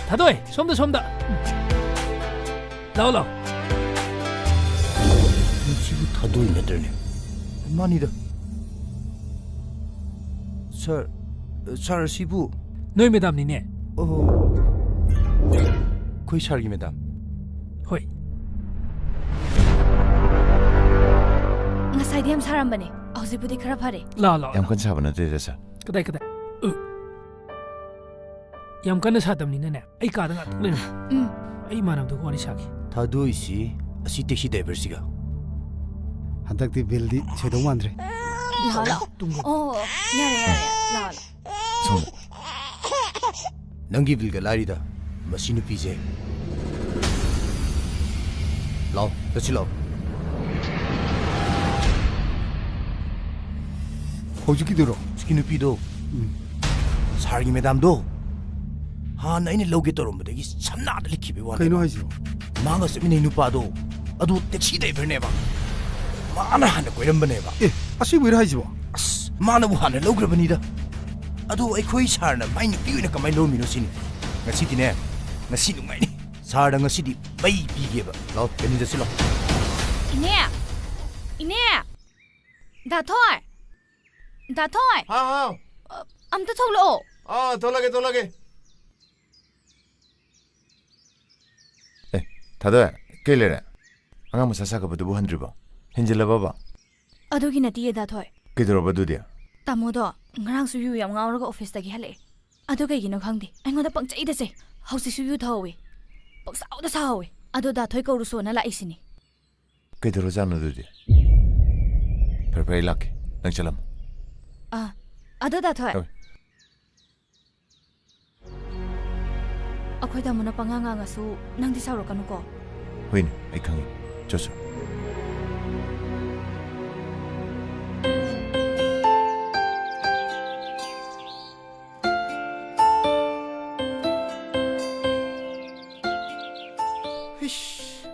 ꯊꯥꯗꯣꯏ, ꯁꯣꯝꯗ, ꯁꯣꯝꯗ꯫ ꯂꯥꯛꯑꯣ, ꯂꯥꯛꯑꯣ꯫ ꯁꯤꯕꯨ ꯊꯥꯗꯣꯏ ꯅꯠꯇ꯭ꯔꯅꯦ? ꯃꯥꯅꯤꯗ꯫ ꯁꯥꯔ, ꯁꯥꯔ, ꯑꯁꯤꯕꯨ? ꯅꯣꯏ ꯃꯦꯗꯥꯝꯅꯤꯅꯦ꯫ ꯑꯣ꯫ ꯑꯩꯈꯣꯏ ꯁꯥꯔꯒꯤ ꯃꯦꯗꯥꯝ? ꯍꯣꯏ꯫ ꯉꯁꯥꯏꯗꯤ ꯌꯥꯝ ꯁꯥꯔꯝꯕꯅꯦ, ꯍꯧꯖꯤꯛꯄꯨꯗꯤ ꯈꯔ ꯐꯔꯦ꯫ ꯂꯥꯛꯑꯣ, ꯂꯥꯛꯑꯣ, ꯌꯥꯝ ꯂꯥꯛꯑꯣ꯫ ꯀꯟꯅ ꯁꯥꯕ ꯅꯠꯇꯦꯗ, ꯁꯥꯔ꯫ ꯀꯗꯥꯏ, ꯀꯗꯥꯏ? ꯎ꯫ ꯌꯥꯝ ꯀꯟꯅ ꯁꯥꯗꯕꯅꯤꯅꯅꯦ, ꯑꯩ ꯀꯥꯗ ꯉꯥꯛꯇꯪ ꯂꯩꯔꯝꯃꯣ꯫ ꯎꯝ꯫ ꯑꯩ ꯏꯃꯥꯟꯅꯕꯗꯨꯒ ꯋꯥꯔꯤ ꯁꯥꯈꯤ꯫ ꯊꯥꯗꯣꯏꯁꯤ ꯑꯁꯤ ꯇꯦꯛꯁꯤ ꯗ꯭ꯔꯥꯏꯚꯔꯁꯤꯒ꯫ ꯍꯟꯗꯛꯇꯤ ꯕꯤꯜꯗꯤ ꯁꯣꯏꯗꯧ ꯃꯥꯟꯗ꯭ꯔꯦ꯫ ꯂꯥꯛꯑꯣ, ꯂꯥꯛꯑꯣ꯫ ꯇꯨꯡꯒꯣ꯫ ꯑꯣ, ꯌꯥꯔꯦ, ꯌꯥꯔꯦ, ꯂꯥꯛꯑꯣ, ꯂꯥꯛꯑꯣ꯫ ꯁꯣꯝꯗ꯫ ꯅꯪꯒꯤ ꯕꯤꯜꯒ ꯂꯥꯏꯔꯤꯗ, ꯃꯁꯤ ꯅꯨꯄꯤꯁꯦ꯫ ꯂꯥꯛꯑꯣ, ꯆꯠꯁꯤ ꯂꯥꯛꯑꯣ꯫ ꯍꯧꯖꯤꯛꯀꯤꯗꯨꯔꯣ? ꯍꯧꯖꯤꯛꯀꯤ ꯅꯨꯄꯤꯗꯣ꯫ ꯎꯝ꯫ ꯁꯥꯔꯒꯤ ꯃꯦꯗꯥꯝꯗꯣ꯫ ꯍꯥꯟꯅ ꯑꯩꯅ ꯂꯧꯒꯦ ꯇꯧꯔꯝꯕꯗꯒꯤ ꯁꯝꯅꯥꯗ ꯂꯤꯛꯈꯤꯕꯩ ꯋꯥꯅꯦ꯫ ꯀꯩꯅꯣ ꯍꯥꯏꯁꯤꯕꯣ? ꯃꯥꯒ ꯆꯠꯃꯤꯟꯅꯩ ꯅꯨꯄꯥꯗꯣ, ꯑꯗꯨ ꯇꯦꯛꯁꯤ ꯗ꯭ꯔꯥꯏꯚꯔꯅꯦꯕ꯫ ꯃꯥꯅ ꯍꯥꯟꯅ ꯀꯣꯏꯔꯝꯕꯅꯦꯕ꯫ ꯑꯦ, ꯑꯁꯦꯡꯕꯩꯔꯣ ꯍꯥꯏꯁꯤꯕꯣ? ꯑꯁ, ꯃꯥꯅꯕꯨ ꯍꯥꯟꯅ ꯂꯧꯈ꯭ꯔꯕꯅꯤꯗ꯫ ꯑꯗꯣ ꯑꯩꯈꯣꯏ ꯁꯥꯔꯅ ꯃꯥꯏ ꯅꯨꯄꯤ ꯑꯣꯏꯅ ꯀꯃꯥꯏꯅ ꯂꯧꯔꯝꯃꯤꯅꯣ ꯁꯤꯅꯤ꯫ ꯉꯁꯤꯗꯤꯅꯦ, ꯉꯁꯤ ꯅꯨꯡꯉꯥꯏꯅꯤ꯫ ꯁꯥꯔꯗ ꯉꯁꯤꯗꯤ ꯃꯩ ꯄꯤꯒꯦꯕ꯫ ꯂꯥꯛꯑꯣ, ꯀꯩꯅꯣ ꯆꯠꯁꯤ ꯂꯥꯛꯑꯣ꯫ ꯏꯅꯦ! ꯏꯅꯦ! ꯗꯥ ꯊꯣꯏ! ꯗꯥ ꯊꯣꯏ! ꯍꯥꯎ, ꯍꯥꯎ꯫ ꯑ, ꯑꯝꯇ ꯊꯣꯛꯂꯛꯑꯣ꯫ ꯑꯥ, ꯊꯣꯛꯂꯛꯑꯒꯦ, ꯊꯣꯛꯂꯛꯑꯒꯦ꯫ ꯑꯦ, ꯊꯥꯗꯣꯏ, ꯀꯩ ꯂꯩꯔꯦ? ꯑꯉꯥꯡ ꯃꯁꯥ ꯁꯥꯒꯠꯄꯗꯨꯕꯨ ꯍꯟꯗ꯭ꯔꯤꯕꯣ? ꯍꯦꯟꯖꯤꯜꯂꯕꯕ? ꯑꯗꯨꯒꯤ ꯅꯠꯇꯤꯌꯦ, ꯗꯥ ꯊꯣꯏ꯫ ꯀꯩꯗꯧꯔꯕ ꯑꯗꯨꯗꯤ? ꯇꯥꯃꯣꯗꯣ ꯉꯔꯥꯡꯁꯨ ꯌꯨ ꯌꯥꯝ ꯉꯥꯎꯔꯒ ꯑꯣꯐꯤꯁꯇꯒꯤ ꯍꯜꯂꯛꯑꯦ꯫ ꯑꯗꯨ ꯀꯩꯒꯤꯅꯣ ꯈꯪꯗꯦ, ꯑꯩꯉꯣꯟꯗ ꯄꯪꯆꯩꯗ ꯆꯩ꯫ ꯍꯧꯖꯤꯛꯁꯨ ꯌꯨ ꯊꯛꯍꯧꯋꯦ꯫ ꯄꯪꯁꯥꯎꯗ ꯁꯥꯎꯍꯧꯋꯦ꯫ ꯑꯗꯣ ꯗꯥ ꯊꯣꯏ ꯀꯧꯔꯨꯁꯣꯅ ꯂꯥꯛꯏꯁꯤꯅꯤ꯫ ꯀꯩꯗꯧꯔꯖꯥꯠꯅꯣ ꯑꯗꯨꯗꯤ? ꯐꯔꯦ, ꯐꯔꯦ, ꯑꯩ ꯂꯥꯛꯀꯦ꯫ ꯅꯪ ꯆꯠꯂꯝꯃꯣ꯫ ꯑꯥ, ꯑꯗꯣ ꯗꯥ ꯊꯣꯏ꯫ ꯍꯣꯏ꯫ ꯑꯩꯈꯣꯏ ꯇꯥꯃꯣꯅ ꯄꯉꯥꯡ ꯉꯥꯡꯉꯁꯨ ꯅꯪꯗꯤ ꯁꯥꯎꯔꯛꯀꯅꯨꯀꯣ꯫ ꯍꯣꯏꯅꯦ, ꯑꯩ ꯈꯪꯉꯤ꯫ ꯆꯣ, ꯆꯣ꯫ ꯏꯁ꯫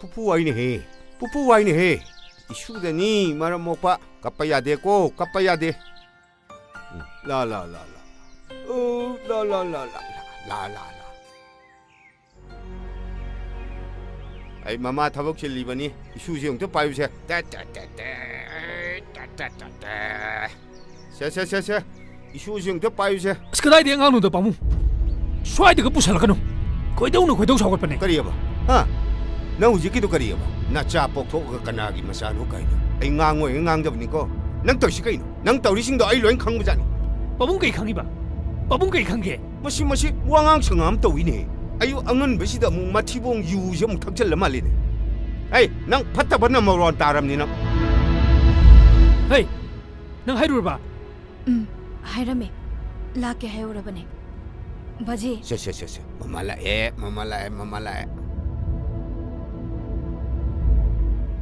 ꯄꯨꯄꯨ ꯋꯥꯏꯅꯦꯍꯦ꯫ ꯄꯨꯄꯨ ꯋꯥꯏꯅꯦꯍꯦ꯫ ꯏꯁꯨꯗꯅꯤ ꯃꯔꯝ ꯃꯣꯛꯄ꯫ ꯀꯞꯄ ꯌꯥꯗꯦꯀꯣ, ꯀꯞꯄ ꯌꯥꯗꯦ꯫ ꯎꯝ, ꯂꯥ, ꯂꯥ, ꯂꯥ, ꯂꯥ꯫ ꯑꯣ, ꯂꯥ, ꯂꯥ, ꯂꯥ, ꯂꯥ, ꯂꯥ꯫ ꯂꯥ, ꯂꯥ, ꯂꯥ꯫ ꯑꯩ ꯃꯃꯥ ꯊꯕꯛ ꯆꯤꯜꯂꯤꯕꯅꯤ꯫ ꯏꯁꯨꯁꯦ ꯑꯃꯨꯛꯇ ꯄꯥꯏꯌꯨꯁꯦ꯫ ꯇꯦ, ꯇꯦ, ꯇꯦ, ꯇꯦ, ꯇꯦ, ꯇꯦ, ꯇꯦ꯫ ꯁꯦ, ꯁꯦ, ꯁꯦ, ꯁꯦ꯫ ꯏꯁꯨꯁꯦ ꯑꯃꯨꯛꯇ ꯄꯥꯏꯌꯨꯁꯦ꯫ ꯑꯁ, ꯀꯗꯥꯏꯗꯒꯤ ꯑꯉꯥꯡꯅꯣꯗ, ꯄꯥꯕꯨꯡ? ꯁ꯭ꯋꯥꯏꯗꯒ ꯄꯨꯁꯜꯂꯛꯀꯅꯨ꯫ ꯈꯣꯏꯗꯧꯅ ꯈꯣꯏꯗꯧ ꯁꯥꯎꯒꯠꯄꯅꯦ꯫ ꯀꯔꯤꯑꯕ? ꯍꯥ? ꯅꯪ ꯍꯧꯖꯤꯛꯀꯤꯗꯣ ꯀꯔꯤꯑꯕ? ꯅꯆꯥ ꯄꯣꯛꯊꯣꯛꯑꯒ ꯀꯅꯥꯒꯤ ꯃꯆꯥꯅꯣ ꯀꯥꯏꯅ꯫ ꯑꯩ ꯉꯥꯡꯉꯣꯏ ꯉꯥꯡꯗꯕꯅꯤꯀꯣ꯫ ꯅꯪ ꯇꯧꯔꯤꯁꯤ ꯀꯩꯅꯣ? ꯅꯪ ꯇꯧꯔꯤꯁꯤꯡꯗꯣ ꯑꯩ ꯂꯣꯏ ꯈꯪꯕꯖꯥꯠꯅꯤ꯫ ꯄꯥꯕꯨꯡ ꯀꯩ ꯈꯪꯉꯤꯕ? ꯄꯥꯕꯨꯡ ꯀꯩ ꯈꯪꯒꯦ? ꯃꯁꯤ, ꯃꯁꯤ ꯋꯥꯉꯥꯡ ꯁꯉꯥꯡ ꯑꯃ ꯇꯧꯏꯅꯦ꯫ ꯑꯌꯨꯛ ꯑꯉꯟꯕꯁꯤꯗ ꯑꯃꯨꯛ ꯃꯊꯤꯕꯣꯡ ꯌꯨꯁꯦ ꯑꯃꯨꯛ ꯊꯛꯆꯜꯂ ꯃꯥꯜꯂꯦꯅꯦ꯫ ꯍꯩ, ꯅꯪ ꯐꯠꯇꯕ ꯅꯝꯕꯔ ꯋꯥꯟ ꯇꯥꯔꯝꯅꯤ ꯅꯪ꯫ ꯍꯩ, ꯅꯪ ꯍꯥꯏꯔꯨꯔꯕ? ꯎꯝ, ꯍꯥꯏꯔꯝꯃꯦ꯫ ꯂꯥꯛꯀꯦ ꯍꯥꯏꯍꯧꯔꯕꯅꯦ꯫ ꯕꯥꯖꯤ꯫ ꯁꯦ, ꯁꯦ, ꯁꯦ, ꯁꯦ꯫ ꯃꯃꯥ ꯂꯥꯛꯑꯦ, ꯃꯃꯥ ꯂꯥꯛꯑꯦ, ꯃꯃꯥ ꯂꯥꯛꯑꯦ꯫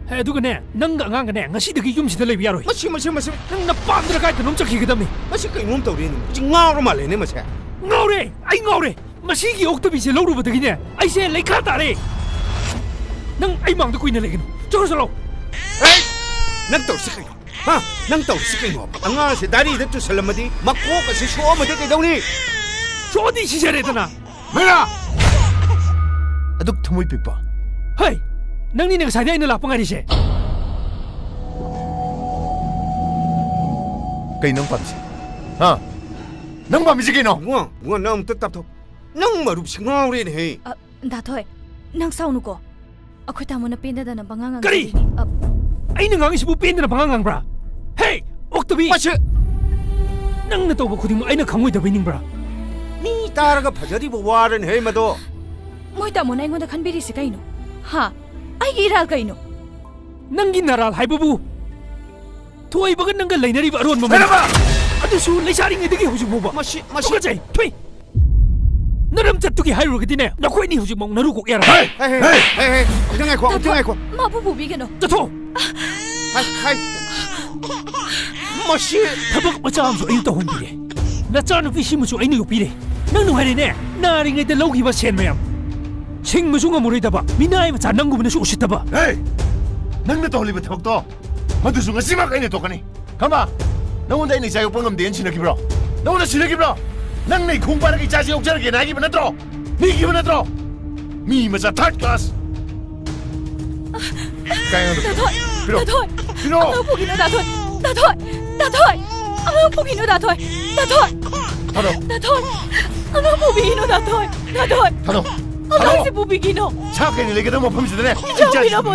ꯍꯦ, ꯑꯗꯨꯒꯅꯦ, ꯅꯪꯒ ꯑꯉꯥꯡꯒꯅꯦ, ꯉꯁꯤꯗꯒꯤ ꯌꯨꯝꯁꯤꯗ ꯂꯩꯕ ꯌꯥꯔꯣꯏ꯫ ꯃꯁꯤ, ꯃꯁꯤ, ꯃꯁꯤ꯫ ꯅꯪ ꯅꯄꯥꯝꯗꯔ ꯀꯥꯏꯗꯅꯣꯝ ꯆꯠꯈꯤꯒꯗꯕꯅꯤ꯫ ꯃꯁꯤ ꯀꯩꯅꯣꯝ ꯇꯧꯔꯦꯅꯦ꯫ ꯃꯁꯤ ꯉꯥꯎꯔ ꯃꯥꯜꯂꯦꯅꯦ ꯃꯁꯦ꯫ ꯉꯥꯎꯔꯦ! ꯑꯩ ꯉꯥꯎꯔꯦ! ꯃꯁꯤꯒꯤ ꯑꯣꯛꯇꯕꯤꯁꯦ ꯂꯧꯔꯨꯕꯗꯒꯤꯅꯦ, ꯑꯩꯁꯦ ꯂꯩꯈꯥ ꯇꯥꯔꯦ! ꯅꯪ ꯑꯩ ꯃꯥꯡꯗ ꯀꯨꯏꯅ ꯂꯩꯒꯅꯨ꯫ ꯆꯠꯈ꯭ꯔꯣ, ꯆꯠꯂꯣ! ꯍꯦ! ꯅꯪ ꯇꯧꯔꯤꯁꯤ ꯀꯩꯅꯣ? ꯍꯥ? ꯅꯪ ꯇꯧꯔꯤꯁꯤ ꯀꯩꯅꯣ? ꯑꯉꯥꯡꯁꯦ ꯗꯥꯏꯔꯤꯗ ꯇꯨꯁꯜꯂꯝꯃꯗꯤ ꯃꯀꯣꯛ ꯑꯁꯤ ꯁꯣꯛꯑꯝꯃꯗꯤ ꯀꯩꯗꯧꯅꯤ? ꯁꯣꯛꯑꯗꯤ ꯁꯤꯖꯔꯦꯗꯅ! ꯃꯤꯔꯥ! ꯑꯗꯨꯛ ꯊꯃꯣꯏ ꯄꯤꯛꯄ꯫ ꯍꯩ! ꯅꯪꯅꯤꯅꯦ ꯉꯁꯥꯏꯗꯩ ꯑꯩꯅ ꯂꯥꯛꯄ ꯉꯥꯏꯔꯤꯁꯦ꯫ ꯀꯩ ꯅꯪ ꯄꯥꯝꯃꯤꯁꯦ? ꯍꯥ? ꯅꯪ ꯄꯥꯝꯃꯤꯁꯦ ꯀꯩꯅꯣ? ꯏꯕꯨꯡꯉꯣ, ꯏꯕꯨꯡꯉꯣ, ꯅꯪ ꯑꯃꯨꯛꯇ ꯇꯞꯊꯣꯛ꯫ ꯅꯪ ꯃꯔꯨꯞꯁꯤ ꯉꯥꯎꯔꯦꯅꯦꯍꯦ꯫ ꯑ, ꯗꯥ ꯊꯣꯏ, ꯅꯪ ꯁꯥꯎꯅꯨꯀꯣ꯫ ꯑꯩꯈꯣꯏ ꯇꯥꯃꯣꯅ ꯄꯦꯟꯗꯗꯅ ꯄꯉꯥꯡ ꯀꯔꯤ? ꯉꯥꯡꯖꯔꯤꯅꯤ꯫ ꯑ, ꯑꯩꯅ ꯉꯥꯡꯉꯤꯁꯤꯕꯨ ꯄꯦꯟꯗꯅ ꯄꯉꯥꯡ ꯉꯥꯡꯕ꯭ꯔꯥ? ꯍꯦ! ꯑꯣꯛꯇꯕꯤ! ꯃꯁꯤ ꯅꯪꯅ ꯇꯧꯕ ꯈꯨꯗꯤꯡꯃꯛ ꯑꯩꯅ ꯈꯪꯉꯣꯏꯗꯕꯩ ꯅꯤꯡꯕ꯭ꯔꯥ? ꯃꯤ ꯇꯥꯔꯒ ꯐꯖꯔꯤꯕ ꯋꯥꯔꯅꯦꯍꯦ ꯃꯗꯣ꯫ ꯃꯣꯏ ꯇꯥꯃꯣꯅ ꯑꯩꯉꯣꯟꯗ ꯈꯟꯕꯤꯔꯤꯁꯤ ꯀꯩꯅꯣ? ꯍꯥ? ꯑꯩꯒꯤ ꯏꯔꯥꯜ ꯀꯩꯅꯣ? ꯅꯪꯒꯤ ꯅꯔꯥꯜ ꯍꯥꯏꯕꯕꯨ ꯊꯣꯏꯕꯒ ꯅꯪꯒ ꯂꯩꯅꯔꯤꯕ ꯑꯔꯣꯟꯕ ꯃꯔꯤ꯫ ꯍꯦꯔꯥꯕ! ꯑꯗꯨꯁꯨ ꯂꯩꯁꯥꯔꯤꯉꯩꯗꯒꯤ ꯍꯧꯖꯤꯛ ꯐꯥꯎꯕ꯫ ꯃꯁꯤ, ꯃꯁꯤ ꯇꯨꯀꯠꯆꯩ! ꯊꯨꯏ! ꯅꯔꯝꯆꯠꯇꯨꯒꯤ ꯍꯥꯏꯔꯨꯔꯒꯗꯤꯅꯦ, ꯅꯈꯣꯏ ꯑꯅꯤ ꯍꯧꯖꯤꯛꯃꯛ ꯅꯔꯨ ꯀꯣꯛ ꯌꯥꯔꯣꯏ꯫ ꯍꯦ! ꯍꯦ, ꯍꯦ, ꯍꯦ, ꯍꯦ, ꯑꯝꯇ ꯉꯥꯏꯈꯣ, ꯑꯝꯇ ꯉꯥꯏꯈꯣ꯫ ꯃꯥꯕꯨ ꯄꯨꯕꯤꯒꯅꯨ꯫ ꯆꯠꯊꯣꯛ! ꯍꯥꯏ, ꯍꯥꯏ꯫ ꯃꯁꯤ ꯊꯕꯛ ꯃꯆꯥ ꯑꯃꯁꯨ ꯑꯩꯅ ꯇꯧꯍꯟꯕꯤꯔꯦ꯫ ꯅꯆꯥꯅꯨꯄꯤꯁꯤꯃꯁꯨ ꯑꯩꯅ ꯌꯣꯛꯄꯤꯔꯦ꯫ ꯅꯪ ꯅꯨꯡꯉꯥꯏꯔꯦꯅꯦ? ꯅꯥꯔꯤꯉꯩꯗ ꯂꯧꯈꯤꯕ ꯁꯦꯟ ꯃꯌꯥꯝ꯫ ꯁꯤꯡꯕꯁꯨ ꯉꯝꯃꯔꯣꯏꯗꯕ, ꯃꯤꯅꯥꯏ ꯃꯆꯥ ꯅꯪꯒꯨꯝꯕꯅꯁꯨ ꯎꯁꯤꯠꯇꯕ꯫ ꯍꯦ! ꯅꯪꯅ ꯇꯧꯍꯜꯂꯤꯕ ꯊꯕꯛꯇꯣ ꯃꯗꯨꯁꯨ ꯉꯁꯤꯃꯛ ꯑꯩꯅ ꯇꯣꯛꯀꯅꯤ꯫ ꯈꯪꯕ? ꯅꯉꯣꯟꯗ ꯑꯩꯅ ꯏꯆꯥ ꯌꯣꯛꯄ ꯉꯝꯗꯦꯅ ꯁꯤꯟꯅꯈꯤꯕ꯭ꯔꯣ? ꯅꯉꯣꯟꯗ ꯁꯤꯟꯅꯈꯤꯕ꯭ꯔꯣ? ꯅꯪꯅ ꯈꯣꯡ ꯄꯥꯏꯔꯒ ꯏꯆꯥꯁꯤ ꯌꯣꯛꯆꯔꯒꯦꯅ ꯍꯥꯏꯈꯤꯕ ꯅꯠꯇ꯭ꯔꯣ? ꯅꯤꯈꯤꯕ ꯅꯠꯇ꯭ꯔꯣ? ꯃꯤ ꯃꯆꯥ ꯊꯥꯔꯠ ꯀ꯭ꯂꯥꯁ꯫ ꯀꯥꯏ ꯌꯣꯟꯗꯣꯏꯅꯣ? ꯗꯥꯊꯣꯏ! ꯄꯤꯔꯛꯑꯣ! ꯗꯥꯊꯣꯏ! ꯄꯤꯔꯛꯑꯣ! ꯑꯉꯥꯡ ꯄꯨꯈꯤꯅꯨ, ꯗꯥꯊꯣꯏ! ꯗꯥꯊꯣꯏ! ꯗꯥꯊꯣꯏ! ꯑꯉꯥꯡ ꯄꯨꯈꯤꯅꯨ, ꯗꯥꯊꯣꯏ! ꯗꯥꯊꯣꯏ! ꯊꯥꯗꯣꯛ! ꯗꯥꯊꯣꯏ! ꯑꯉꯥꯡ ꯄꯨꯕꯤꯒꯤꯅꯣ, ꯗꯥꯊꯣꯏ! ꯗꯥꯊꯣꯏ! ꯊꯥꯗꯣꯛ! ꯑꯉꯥꯡꯁꯤ ꯊꯥꯗꯣꯛ! ꯄꯨꯕꯤꯒꯤꯅꯣ! ꯁꯥ ꯀꯩꯅ ꯂꯩꯒꯗꯕ ꯃꯐꯝꯁꯤꯗꯅꯦ ꯏꯆꯥ ꯏꯆꯥꯁꯤ ꯄꯤꯔꯝꯃꯣ꯫